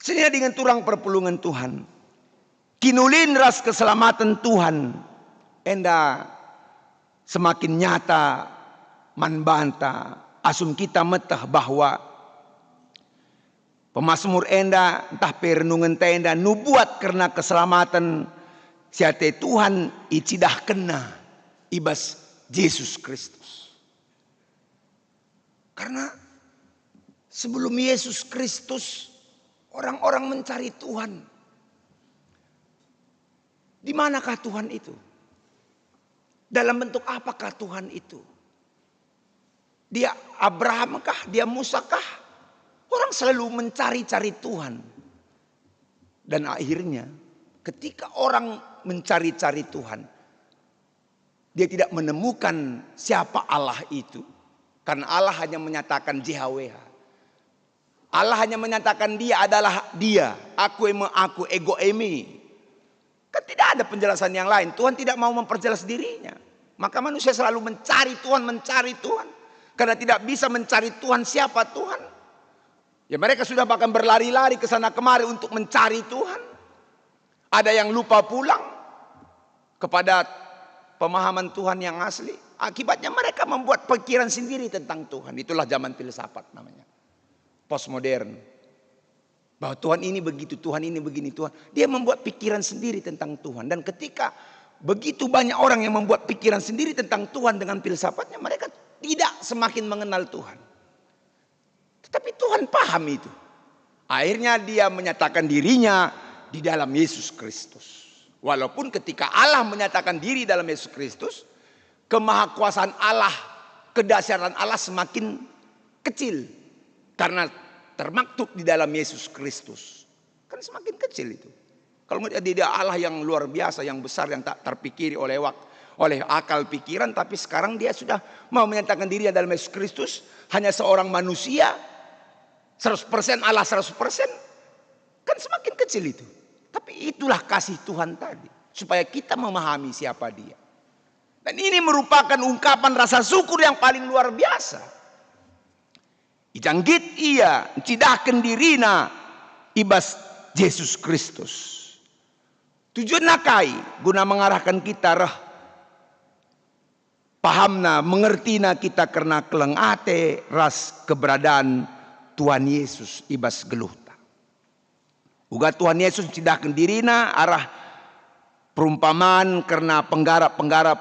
Senina dingen turang perpulungen Tuhan, kiniulin ras keselamaten Tuhan enda semakin nyata man banta asum kita meteh bahwa pemasmur enda ntah pe renungenta enda nubuat kerna keselamaten Si ate Tuhan icidahkenna i bas Jesus Kristus. Karena sebelum Yesus Kristus, orang-orang mencari Tuhan. Di manakah Tuhan itu? Dalam bentuk apakah Tuhan itu? Dia Abraham kah? Dia Musa kah? Orang selalu mencari-cari Tuhan. Dan akhirnya, ketika orang mencari-cari Tuhan, dia tidak menemukan siapa Allah itu, karena Allah hanya menyatakan J H W H. Allah hanya menyatakan Dia adalah Dia, aku eme aku, ego eme. Kan tidak ada penjelasan yang lain. Tuhan tidak mau memperjelas dirinya. Maka manusia selalu mencari Tuhan, mencari Tuhan. Karena tidak bisa mencari Tuhan, siapa Tuhan? Ya, mereka sudah bahkan berlari-lari ke sana kemari untuk mencari Tuhan. Ada yang lupa pulang kepada pemahaman Tuhan yang asli. Akibatnya mereka membuat pikiran sendiri tentang Tuhan. Itulah zaman filsafat namanya. Postmodern. Bahwa Tuhan ini begitu, Tuhan ini begini, Tuhan. Dia membuat pikiran sendiri tentang Tuhan. Dan ketika begitu banyak orang yang membuat pikiran sendiri tentang Tuhan dengan filsafatnya, mereka tidak semakin mengenal Tuhan. Tetapi Tuhan paham itu. Akhirnya Dia menyatakan dirinya di dalam Yesus Kristus. Walaupun ketika Allah menyatakan diri dalam Yesus Kristus, kemahakuasaan Allah, kedahsyatan Allah semakin kecil karena termaktub di dalam Yesus Kristus. Kan semakin kecil itu. Kalau nggak jadi Dia Allah yang luar biasa, yang besar, yang tak terpikiri oleh wak-, oleh akal pikiran, tapi sekarang Dia sudah mau menyatakan dirinya dalam Yesus Kristus, hanya seorang manusia, seratus persen Allah seratus persen, kan semakin kecil itu. Tapi itulah kasih Tuhan tadi, supaya kita memahami siapa Dia. Dan ini merupakan ungkapan rasa syukur yang paling luar biasa. Ija nggit Ia ncidahken diriNa i bas Jesus Kristus. Tujuanna kai? Guna mengarahkan kita reh pahamna, mengertina kita kerna keleng ate ras keberadaan Tuhan Yesus i bas geluhta. Uga Tuhan Yesus ncidahken diriNa arah perumpaman kerna penggarap-penggarap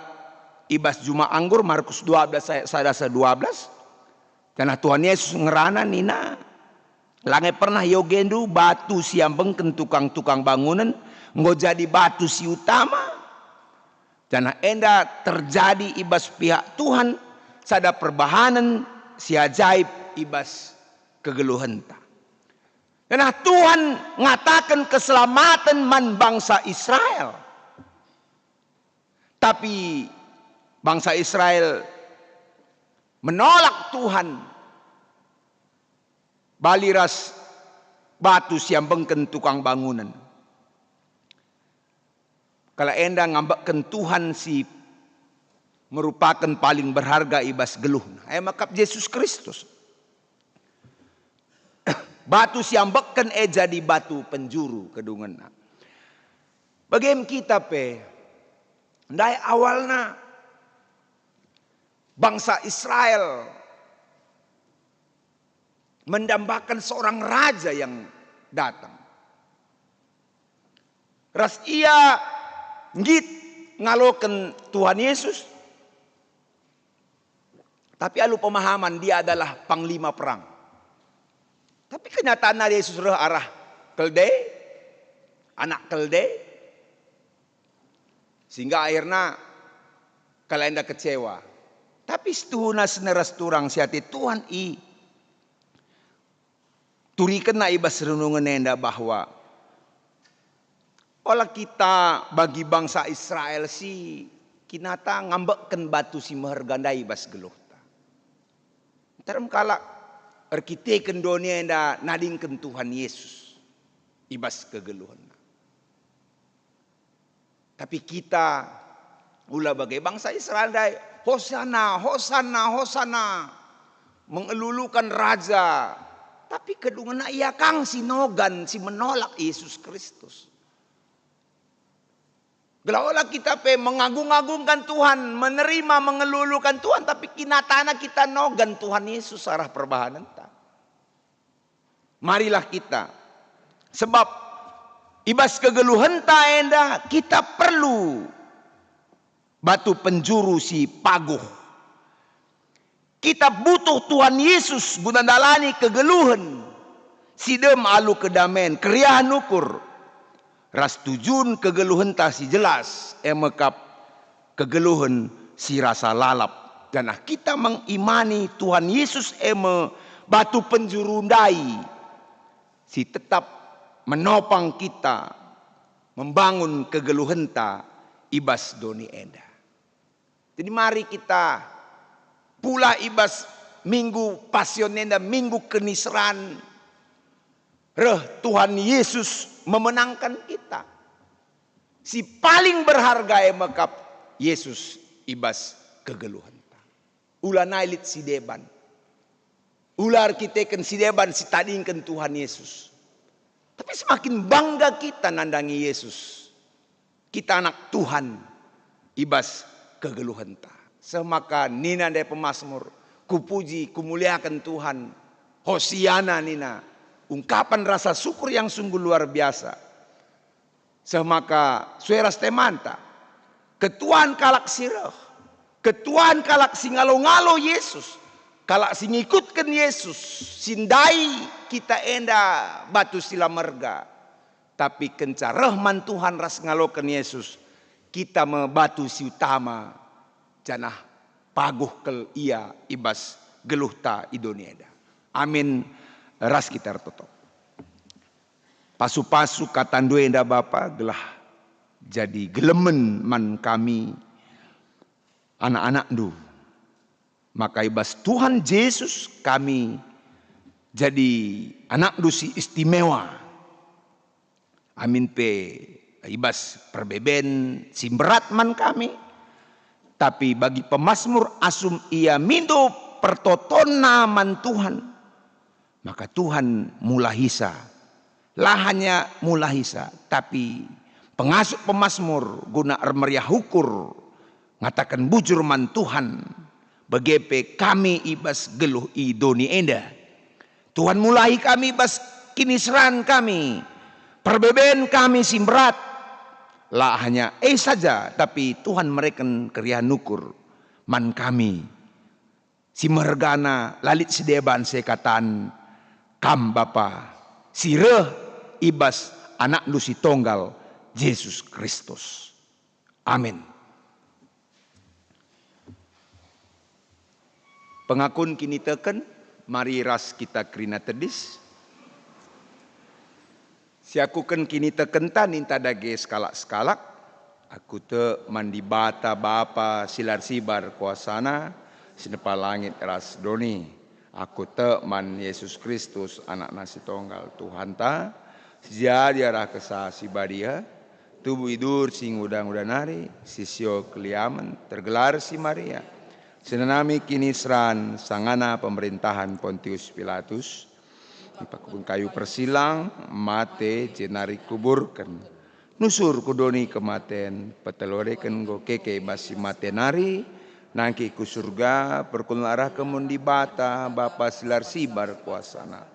i bas juma anggur, Markus dua belas ayat sada seh dua belas. Janah Tuhan Yesus ngerana nina, "La nge pernah iogendu batu si iambengken tukang-tukang bangunen enggo jadi batu si utama?" Janah enda terjadi i bas pihak Tuhan sada perbahanen si ajaib i bas kegeluhenta. Janah Tuhan ngataken keselamaten man bangsa Israel. Tapi bangsa Israel menolak Tuhan, bali ras batu si iambengken tukang bangunen. Kalak enda ngambekken Tuhan si merupaken paling berharga i bas geluhna, e maka Jesus Kristus. Batu si iambekken e jadi batu penjuru kedungenna. Bage me kita pe, ndai awalna bangsa Israel mendambaken seorang raja yang datang. Ras ia nggit ngaloken Tuhan Yesus, tapi alu pemahaman dia adalah panglima perang. Tapi kenyataanna Yesus reh arah keldai, anak keldai, sehingga akhirna kalak enda kecewa. Tapi situhuna seh ras turang si ate Tuhan i turikenna i bas renungen enda bahwa ola kita bagi bangsa Israel si kinata ngambekken batu si meherga ndai i bas geluhta. Nterem kalak erkiteken doni enda nadingken Tuhan Yesus i bas kegeluhenna. Tapi kita ula bage bangsa Israel ndai, "Hosana, Hosana, Hosana," mengelulukan Raja. Tapi kedungenna ia kang si nogan, si menolak Yesus Kristus. Gelah ola kita pe mengagung-agungkan Tuhan, menerima, mengelulukan Tuhan, tapi kinatana kita nogan Tuhan Yesus arah perbahanenta. Marilah kita. Sebab I bas kegeluhenta enda kita perlu batu penjuru si paguh. Kita butuh Tuhan Yesus guna ndalani kegeluhen si dem alu kedamen, keriahen ukur, ras tujun kegeluhenta si jelas, e me kap kegeluhen si rasa lalap. Janah kita mengimani Tuhan Yesus e me batu penjuru ndai si tetap menopang kita membangun kegeluhenta i bas doni enda. Jadi mari kita pulah i bas Minggu Pasion enda, Minggu Kiniseran, reh Tuhan Yesus memenangken kita. Si paling berharga e me kap Yesus i bas kegeluhenta. Ulanai lit si deban. Ula erkiteken si deban si tadingken Tuhan Yesus. Tapi semakin bangga kita nandangi Yesus. Kita anak Tuhan i bas kegeluhenta. Seh maka nina ndai pemasmur, "Kupuji, kumuliaken Tuhan." Hosiana nina, ungkapan rasa syukur yang sungguh luar biasa. Seh maka sue ras temanta, ketuan kalak si reh, ketuan kalak si ngalo-ngalo Yesus, kalak si ngikutken Yesus, si ndai kita enda batu si la merga. Tapi kenca reh man Tuhan ras ngaloken Yesus, kita me batu si utama, janah paguh kal ia i bas geluhta i doni enda. Amin. Ras kita ertoto. Pasu-pasu katandu enda, Bapa, gelah jadi gelemen man kami, anak-anakndu. Maka i bas Tuhan Jesus kami jadi anakndu si istimewa. Amin pe i bas perbeben si mberat man kami, tapi bagi pemasmur asum ia mindo pertotonna man Tuhan, maka Tuhan mulahisa. La hanya mulahisa, tapi pengasup pemasmur guna ermeriah ukur ngataken bujur man Tuhan, bage pe kami i bas geluh i doni enda. Tuhan mulahi kami bas kiniseran kami, perbeben kami si mberat. La hanya e saja, tapi Tuhan mereken keriahen ukur man kami. Si mehergana la lit si deban seakap Kam, Bapa, si reh i bas AnakNdu si Tonggal, Jesus Kristus. Amin. Pengakun kiniteken, mari ras kita kerina tedis. Siakuken kinitekenta ninta dage sekalak-sekalak, aku tek man Dibata Bapa si la ersibar kuasaNa, si nepa langit ras doni. Aku tek man Jesus Kristus, AnakNa si Tonggal, Tuhanta, si jadi arah Kesah Si Badia, tubuh idur si nguda-nguda nari, si sio keliamen, tergelar si Maria, si nanami kiniseran sangana pemerintahan Pontius Pilatus, ipakupken kayu persilang, mate, jenari kuburken. Nusur ku doni kematen, peteluken enggo keke bas si mate nari, nangkih ku Surga, perkulen arahken mun Dibata, Bapa si la ersibar kuasaNa.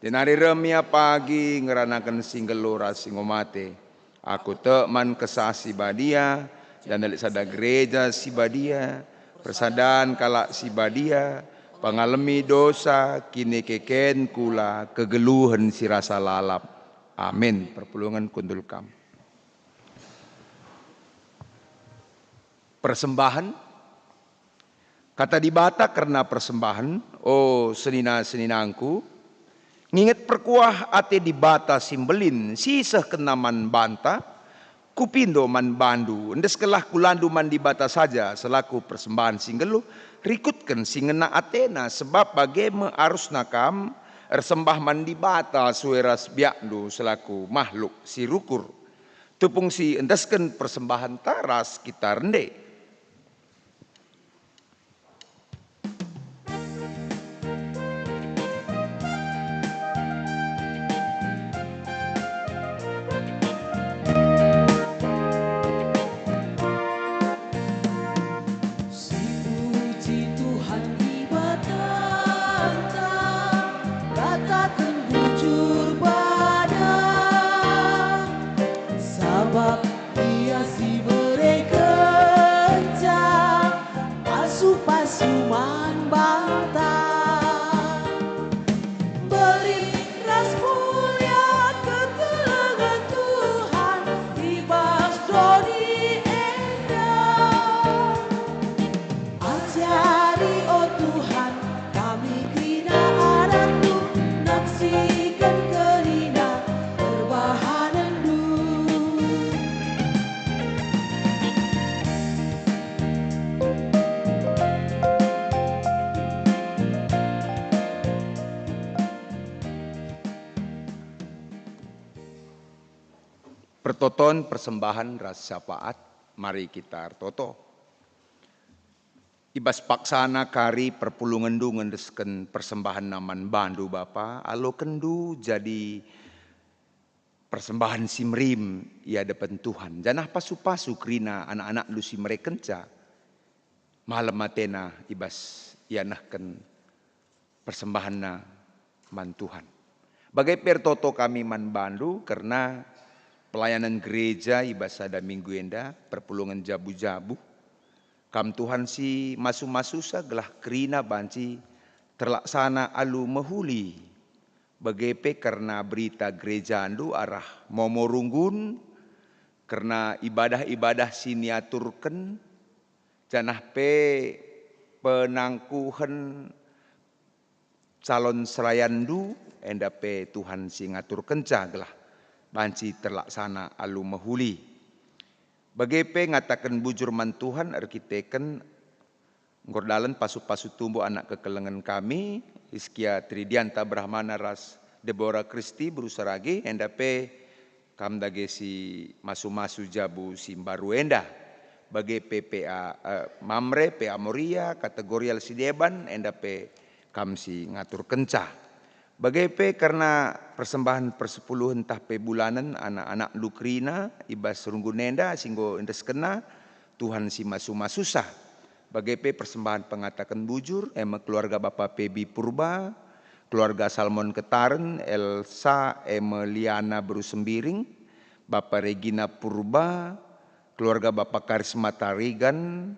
Jenari reh Ia pagi ngeranaken si nggeluh ras si enggo mate. Aku tek man Kesah Si Badia, janah lit sada Gereja Si Badia, persadan kalak si badia, pengalemi dosa, kinikeken kula, kegeluhen si rasa lalap. Amin. Perpulungen kundul kam. Persembahen. Kata Dibata kerna persembahen, o senina-seninangku, nginget perkuah ate Dibata si mbelin si isehkenNa man banta, kupindo man bandu, endeskenlah kulandu man Dibata saja selaku persembahen si nggeluh, rikutken si ngena ateNa, sebab bage me arusna kam ersembah man Dibata sue ras biakndu selaku mahluk si rukur. Tupung si endesken persembahenta ras kita rende. Sipuji Tuhan Dibatanta, kataken bujur pada. Toton persembahan ras syafaat, mari kita ertoto. I bas paksana kari perpulungenndu ngendesken persembahenna man bandu, Bapa, alokenndu jadi persembahen si merim i adepen Tuhan, janah pasu-pasu kerina anak-anakndu si merekenca malem atena i bas ianehken persembahenna man Tuhan. Bage pe ertoto kami man bandu kerna pelayanan gereja i bas sada minggu enda, perpulungen jabu-jabu. Kam Tuhan si masu-masusa gelah kerina banci terlaksana alu mehuli. Bage pe kerna berita gerejandu arah momo runggun, kerna ibadah-ibadah si niaturken, janah pe penangkuhen calon serayandu, enda pe Tuhan si ngaturkenca gelah banci terlaksana alu mehuli. Bage pe ngataken bujur man Tuhan erkiteken enggo erdalen pasu-pasu tumbuh anak kekelengen kami, Hizkia Tridianta Brahmana ras Debora Kristi beru Saragi, enda pe kam dage si masu-masu jabu si mbaru enda. Bage pe P A, eh, Mamre, P A Moria, kategorial si deban, enda pe kam si ngaturkenca. Bage pe kerna persembahen persepuluhen ntah pe bulanen anak-anakndu kerina i bas runggun enda si enggo iendeskenna, Tuhan si masu-masusa. Bage pe persembahen pengataken bujur, e me keluarga Bapa Pebi Purba, keluarga Salmon Ketaren, Elsa Emeliana beru Sembiring, Bapa Regina Purba, keluarga Bapa Karisma Tarigan,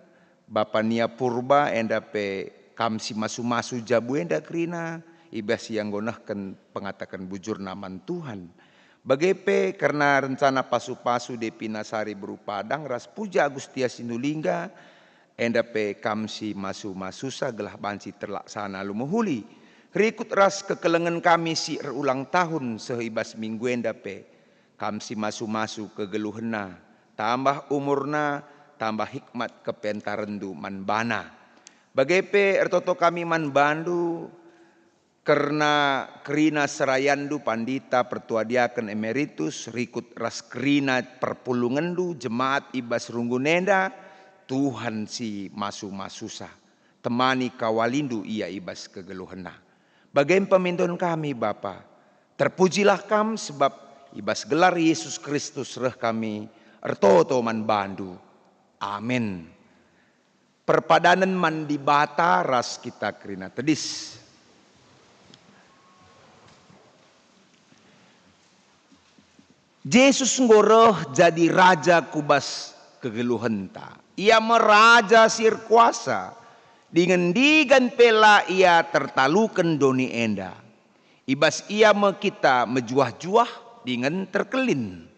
Bapa Nia Purba, enda pe kam si masu-masu jabu enda kerina, i bas ia enggo nehken pengataken bujurna man Tuhan. Bage pe kerna rencana pasu-pasu Depina Sari beru Padang ras Puja Agustia Sinulingga, enda pe kam si masu-masusa gelah banci terlaksana alu mehuli. Rikut ras kekelengen kami si erulang tahun seh i bas minggu enda pe, kam si masu-masu kegeluhenna, tambah umurna, tambah hikmat kepentarenndu man bana. Bage pe ertoto kami man bandu kerna kerina serayandu Pandita Pertua Diaken Emeritus, rikut ras kerina perpulungenndu jemaat i bas runggun enda, Tuhan si masu-masusa. Temani kawalindu ia i bas kegeluhenna. Bage me pemindon kami, Bapa. Terpujilah Kam, sebab i bas gelar Yesus Kristus reh kami ertoto man bandu. Amin. Perpadanen man Dibata ras kita kerina tedis. Jesus enggo reh jadi Raja ku bas kegeluhenta. Ia me Raja si erkuasa, dingen ndigan pe la Ia tertaluken doni enda. I bas Ia me kita mejuah-juah dingen terkelin.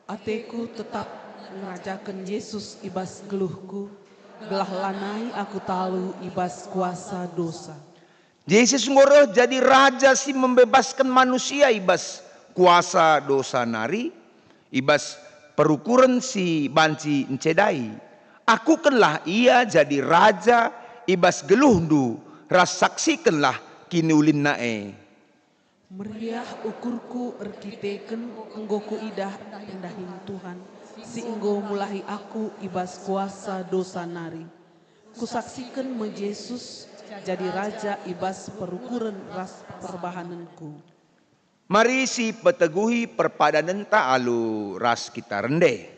Ateku tetap ngerajaken Jesus i bas geluhku, gelah lanai aku talu i bas kuasa dosa. Jesus enggo reh jadi Raja si membebasken manusia i bas kuasa dosa nari, i bas perukuren si banci ncedai. Akukenlah Ia jadi Raja i bas geluhndu, ras saksikenlah kiniulinNa e. Meriah ukurku erkiteken enggo kuidah pendahin Tuhan, si enggo mulahi aku i bas kuasa dosa nari. Kusaksiken me Jesus jadi Raja i bas perukuren ras perbahanenku. Mari sipeteguhi perpadanenta alu ras kita rende.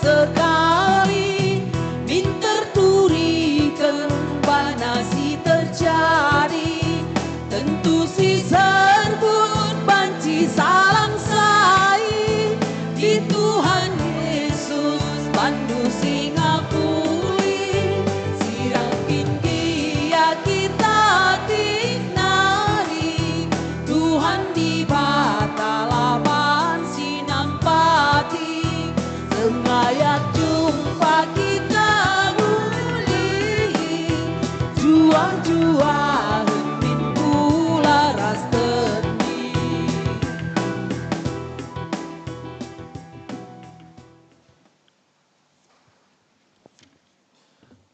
sekali, min terturiken bana si terjadi. Tentu si serbut banci salang sai, di Tuhan Yesus bandu si ngapuli. Sirang kin gia kita tik nari, Tuhan Dibata laban si nampati. Sengayat jumpa kita nguli, juah-juah min kula ras tendi.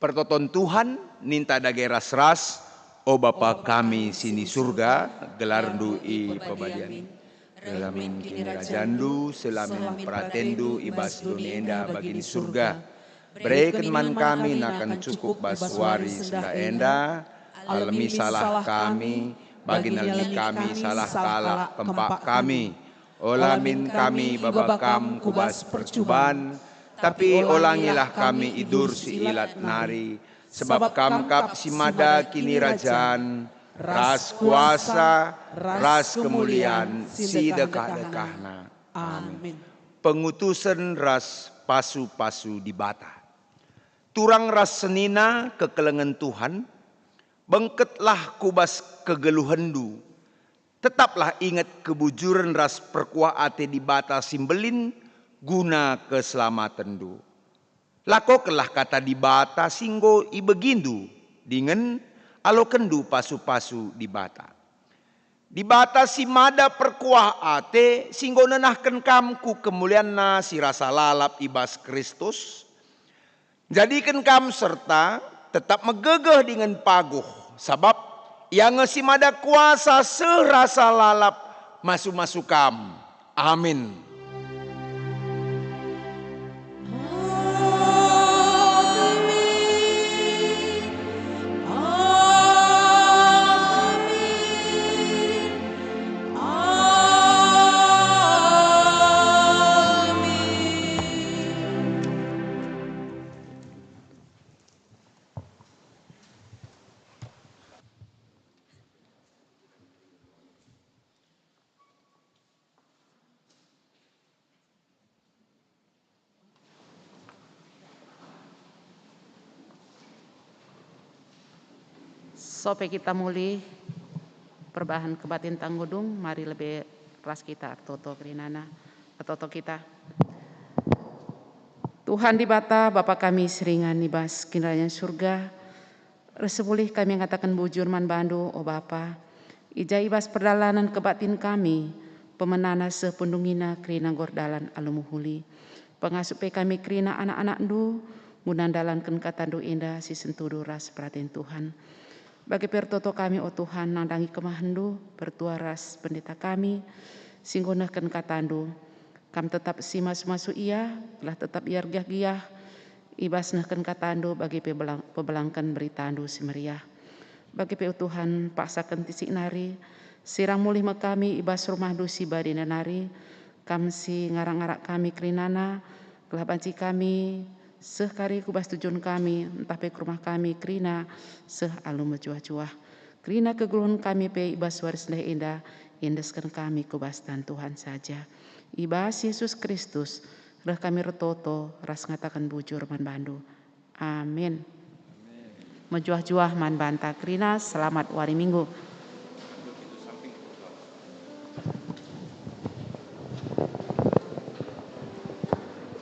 Pertoton Tuhan, ninta dage ras-ras, o Bapa kami si ni Surga, gelarNdu ipebadian. Seh la min kinirajanNdu, seh la min peratenndu i bas doni enda bagi ni Surga. Bereken man kami nakan cukup bas wari sendah enda, alemi salah kami, bagi nalemi kami salah kalak kempak kami. Ola min kami ibaba Kam ku bas percuban, tapi olangilah kami i bas si ilat nari, sebab Kam kap si mada kinirajan, ras kuasa, ras kemulian si dekah-dekahna. Amin. Pengutusen ras pasu-pasu Dibata. Turang ras senina kekelengen Tuhan, bengketlah ku bas kegeluhenndu. Tetaplah inget kebujuren ras perkuah ate Dibata si mbelin guna keselamatenndu. Lakokenlah kata Dibata si enggo ibegindu, dingen alokenndu pasu-pasu Dibata. Dibata si mada perkuah ate, si enggo nenahken kam ku kemulianNa si rasa lalap i bas Kristus, njadiken kam serta tetap megegeh dingen paguh, sabap Ia nge si mada kuasa seh rasa lalap masu-masu kam. Amin. Sope kita mulih perbahan kebaktin tanggudung, mari lebe ras kita ertoto kerinana, ertoto kita. Tuhan Dibata, Bapa kami si ringan i bas Kinirajan Surga, Ersemulih kami ngataken bujur man bandu, o Bapa. I ja i bas perdalanen kebaktin kami, pemenana seh pendungina kerina nggor dalan alu mehuli. Pengasup pe kami kerina anak-anakndu, guna ndalanken katandu enda si sentudu ras peraten Tuhan. Bage pe ertoto kami, o Tuhan, nandangi kemahendu, pertua ras pendeta kami, si enggo nehken katandu. Kam tetap si masu-masu ia, gelah tetap ia ergiah-giah, i bas nehken katandu bagi pe belang-, pebelangken beritandu si meriah. Bagi pe, o Tuhan, paksaken tisik nari, sirang mulih me kami i bas rumahndu si badenda nari, kam si ngarak-ngarak kami kerinana, gelah banci kami seh kari ku bas tujun kami, ntah pe ku rumah kami kerina seh alu mejuah-juah. Kerina kegeluhen kami pe i bas wari sendah enda, iendesken kami ku bas tan Tuhan saja. I bas Yesus Kristus, reh kami ertoto ras ngataken bujur man bandu. Amin. Mejuah-juah man banta kerina, selamat wari Minggu.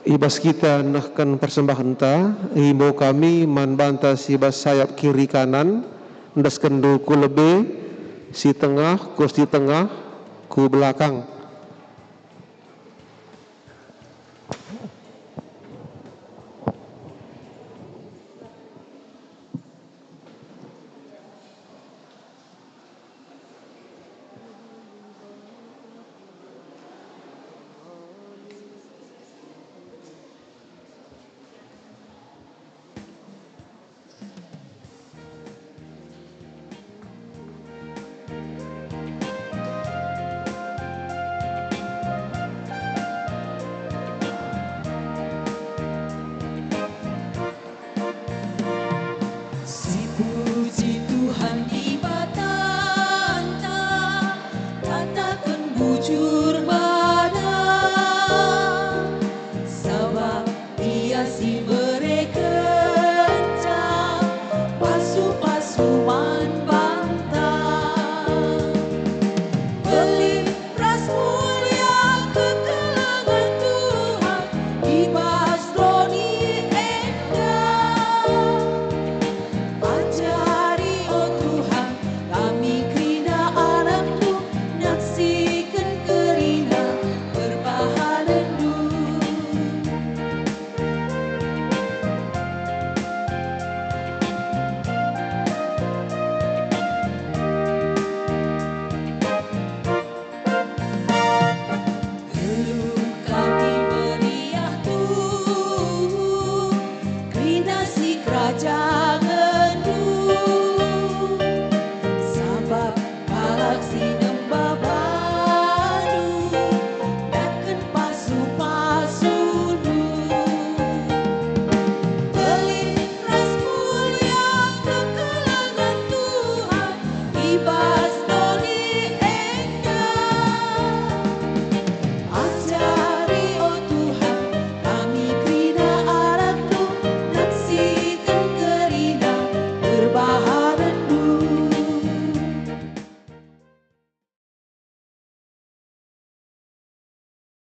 I bas kita nehken persembahenta, imbau kami man banta si bas sayap kiri kanan, endeskenndu ku lebe, si tengah, ku si tengah, ku belakang.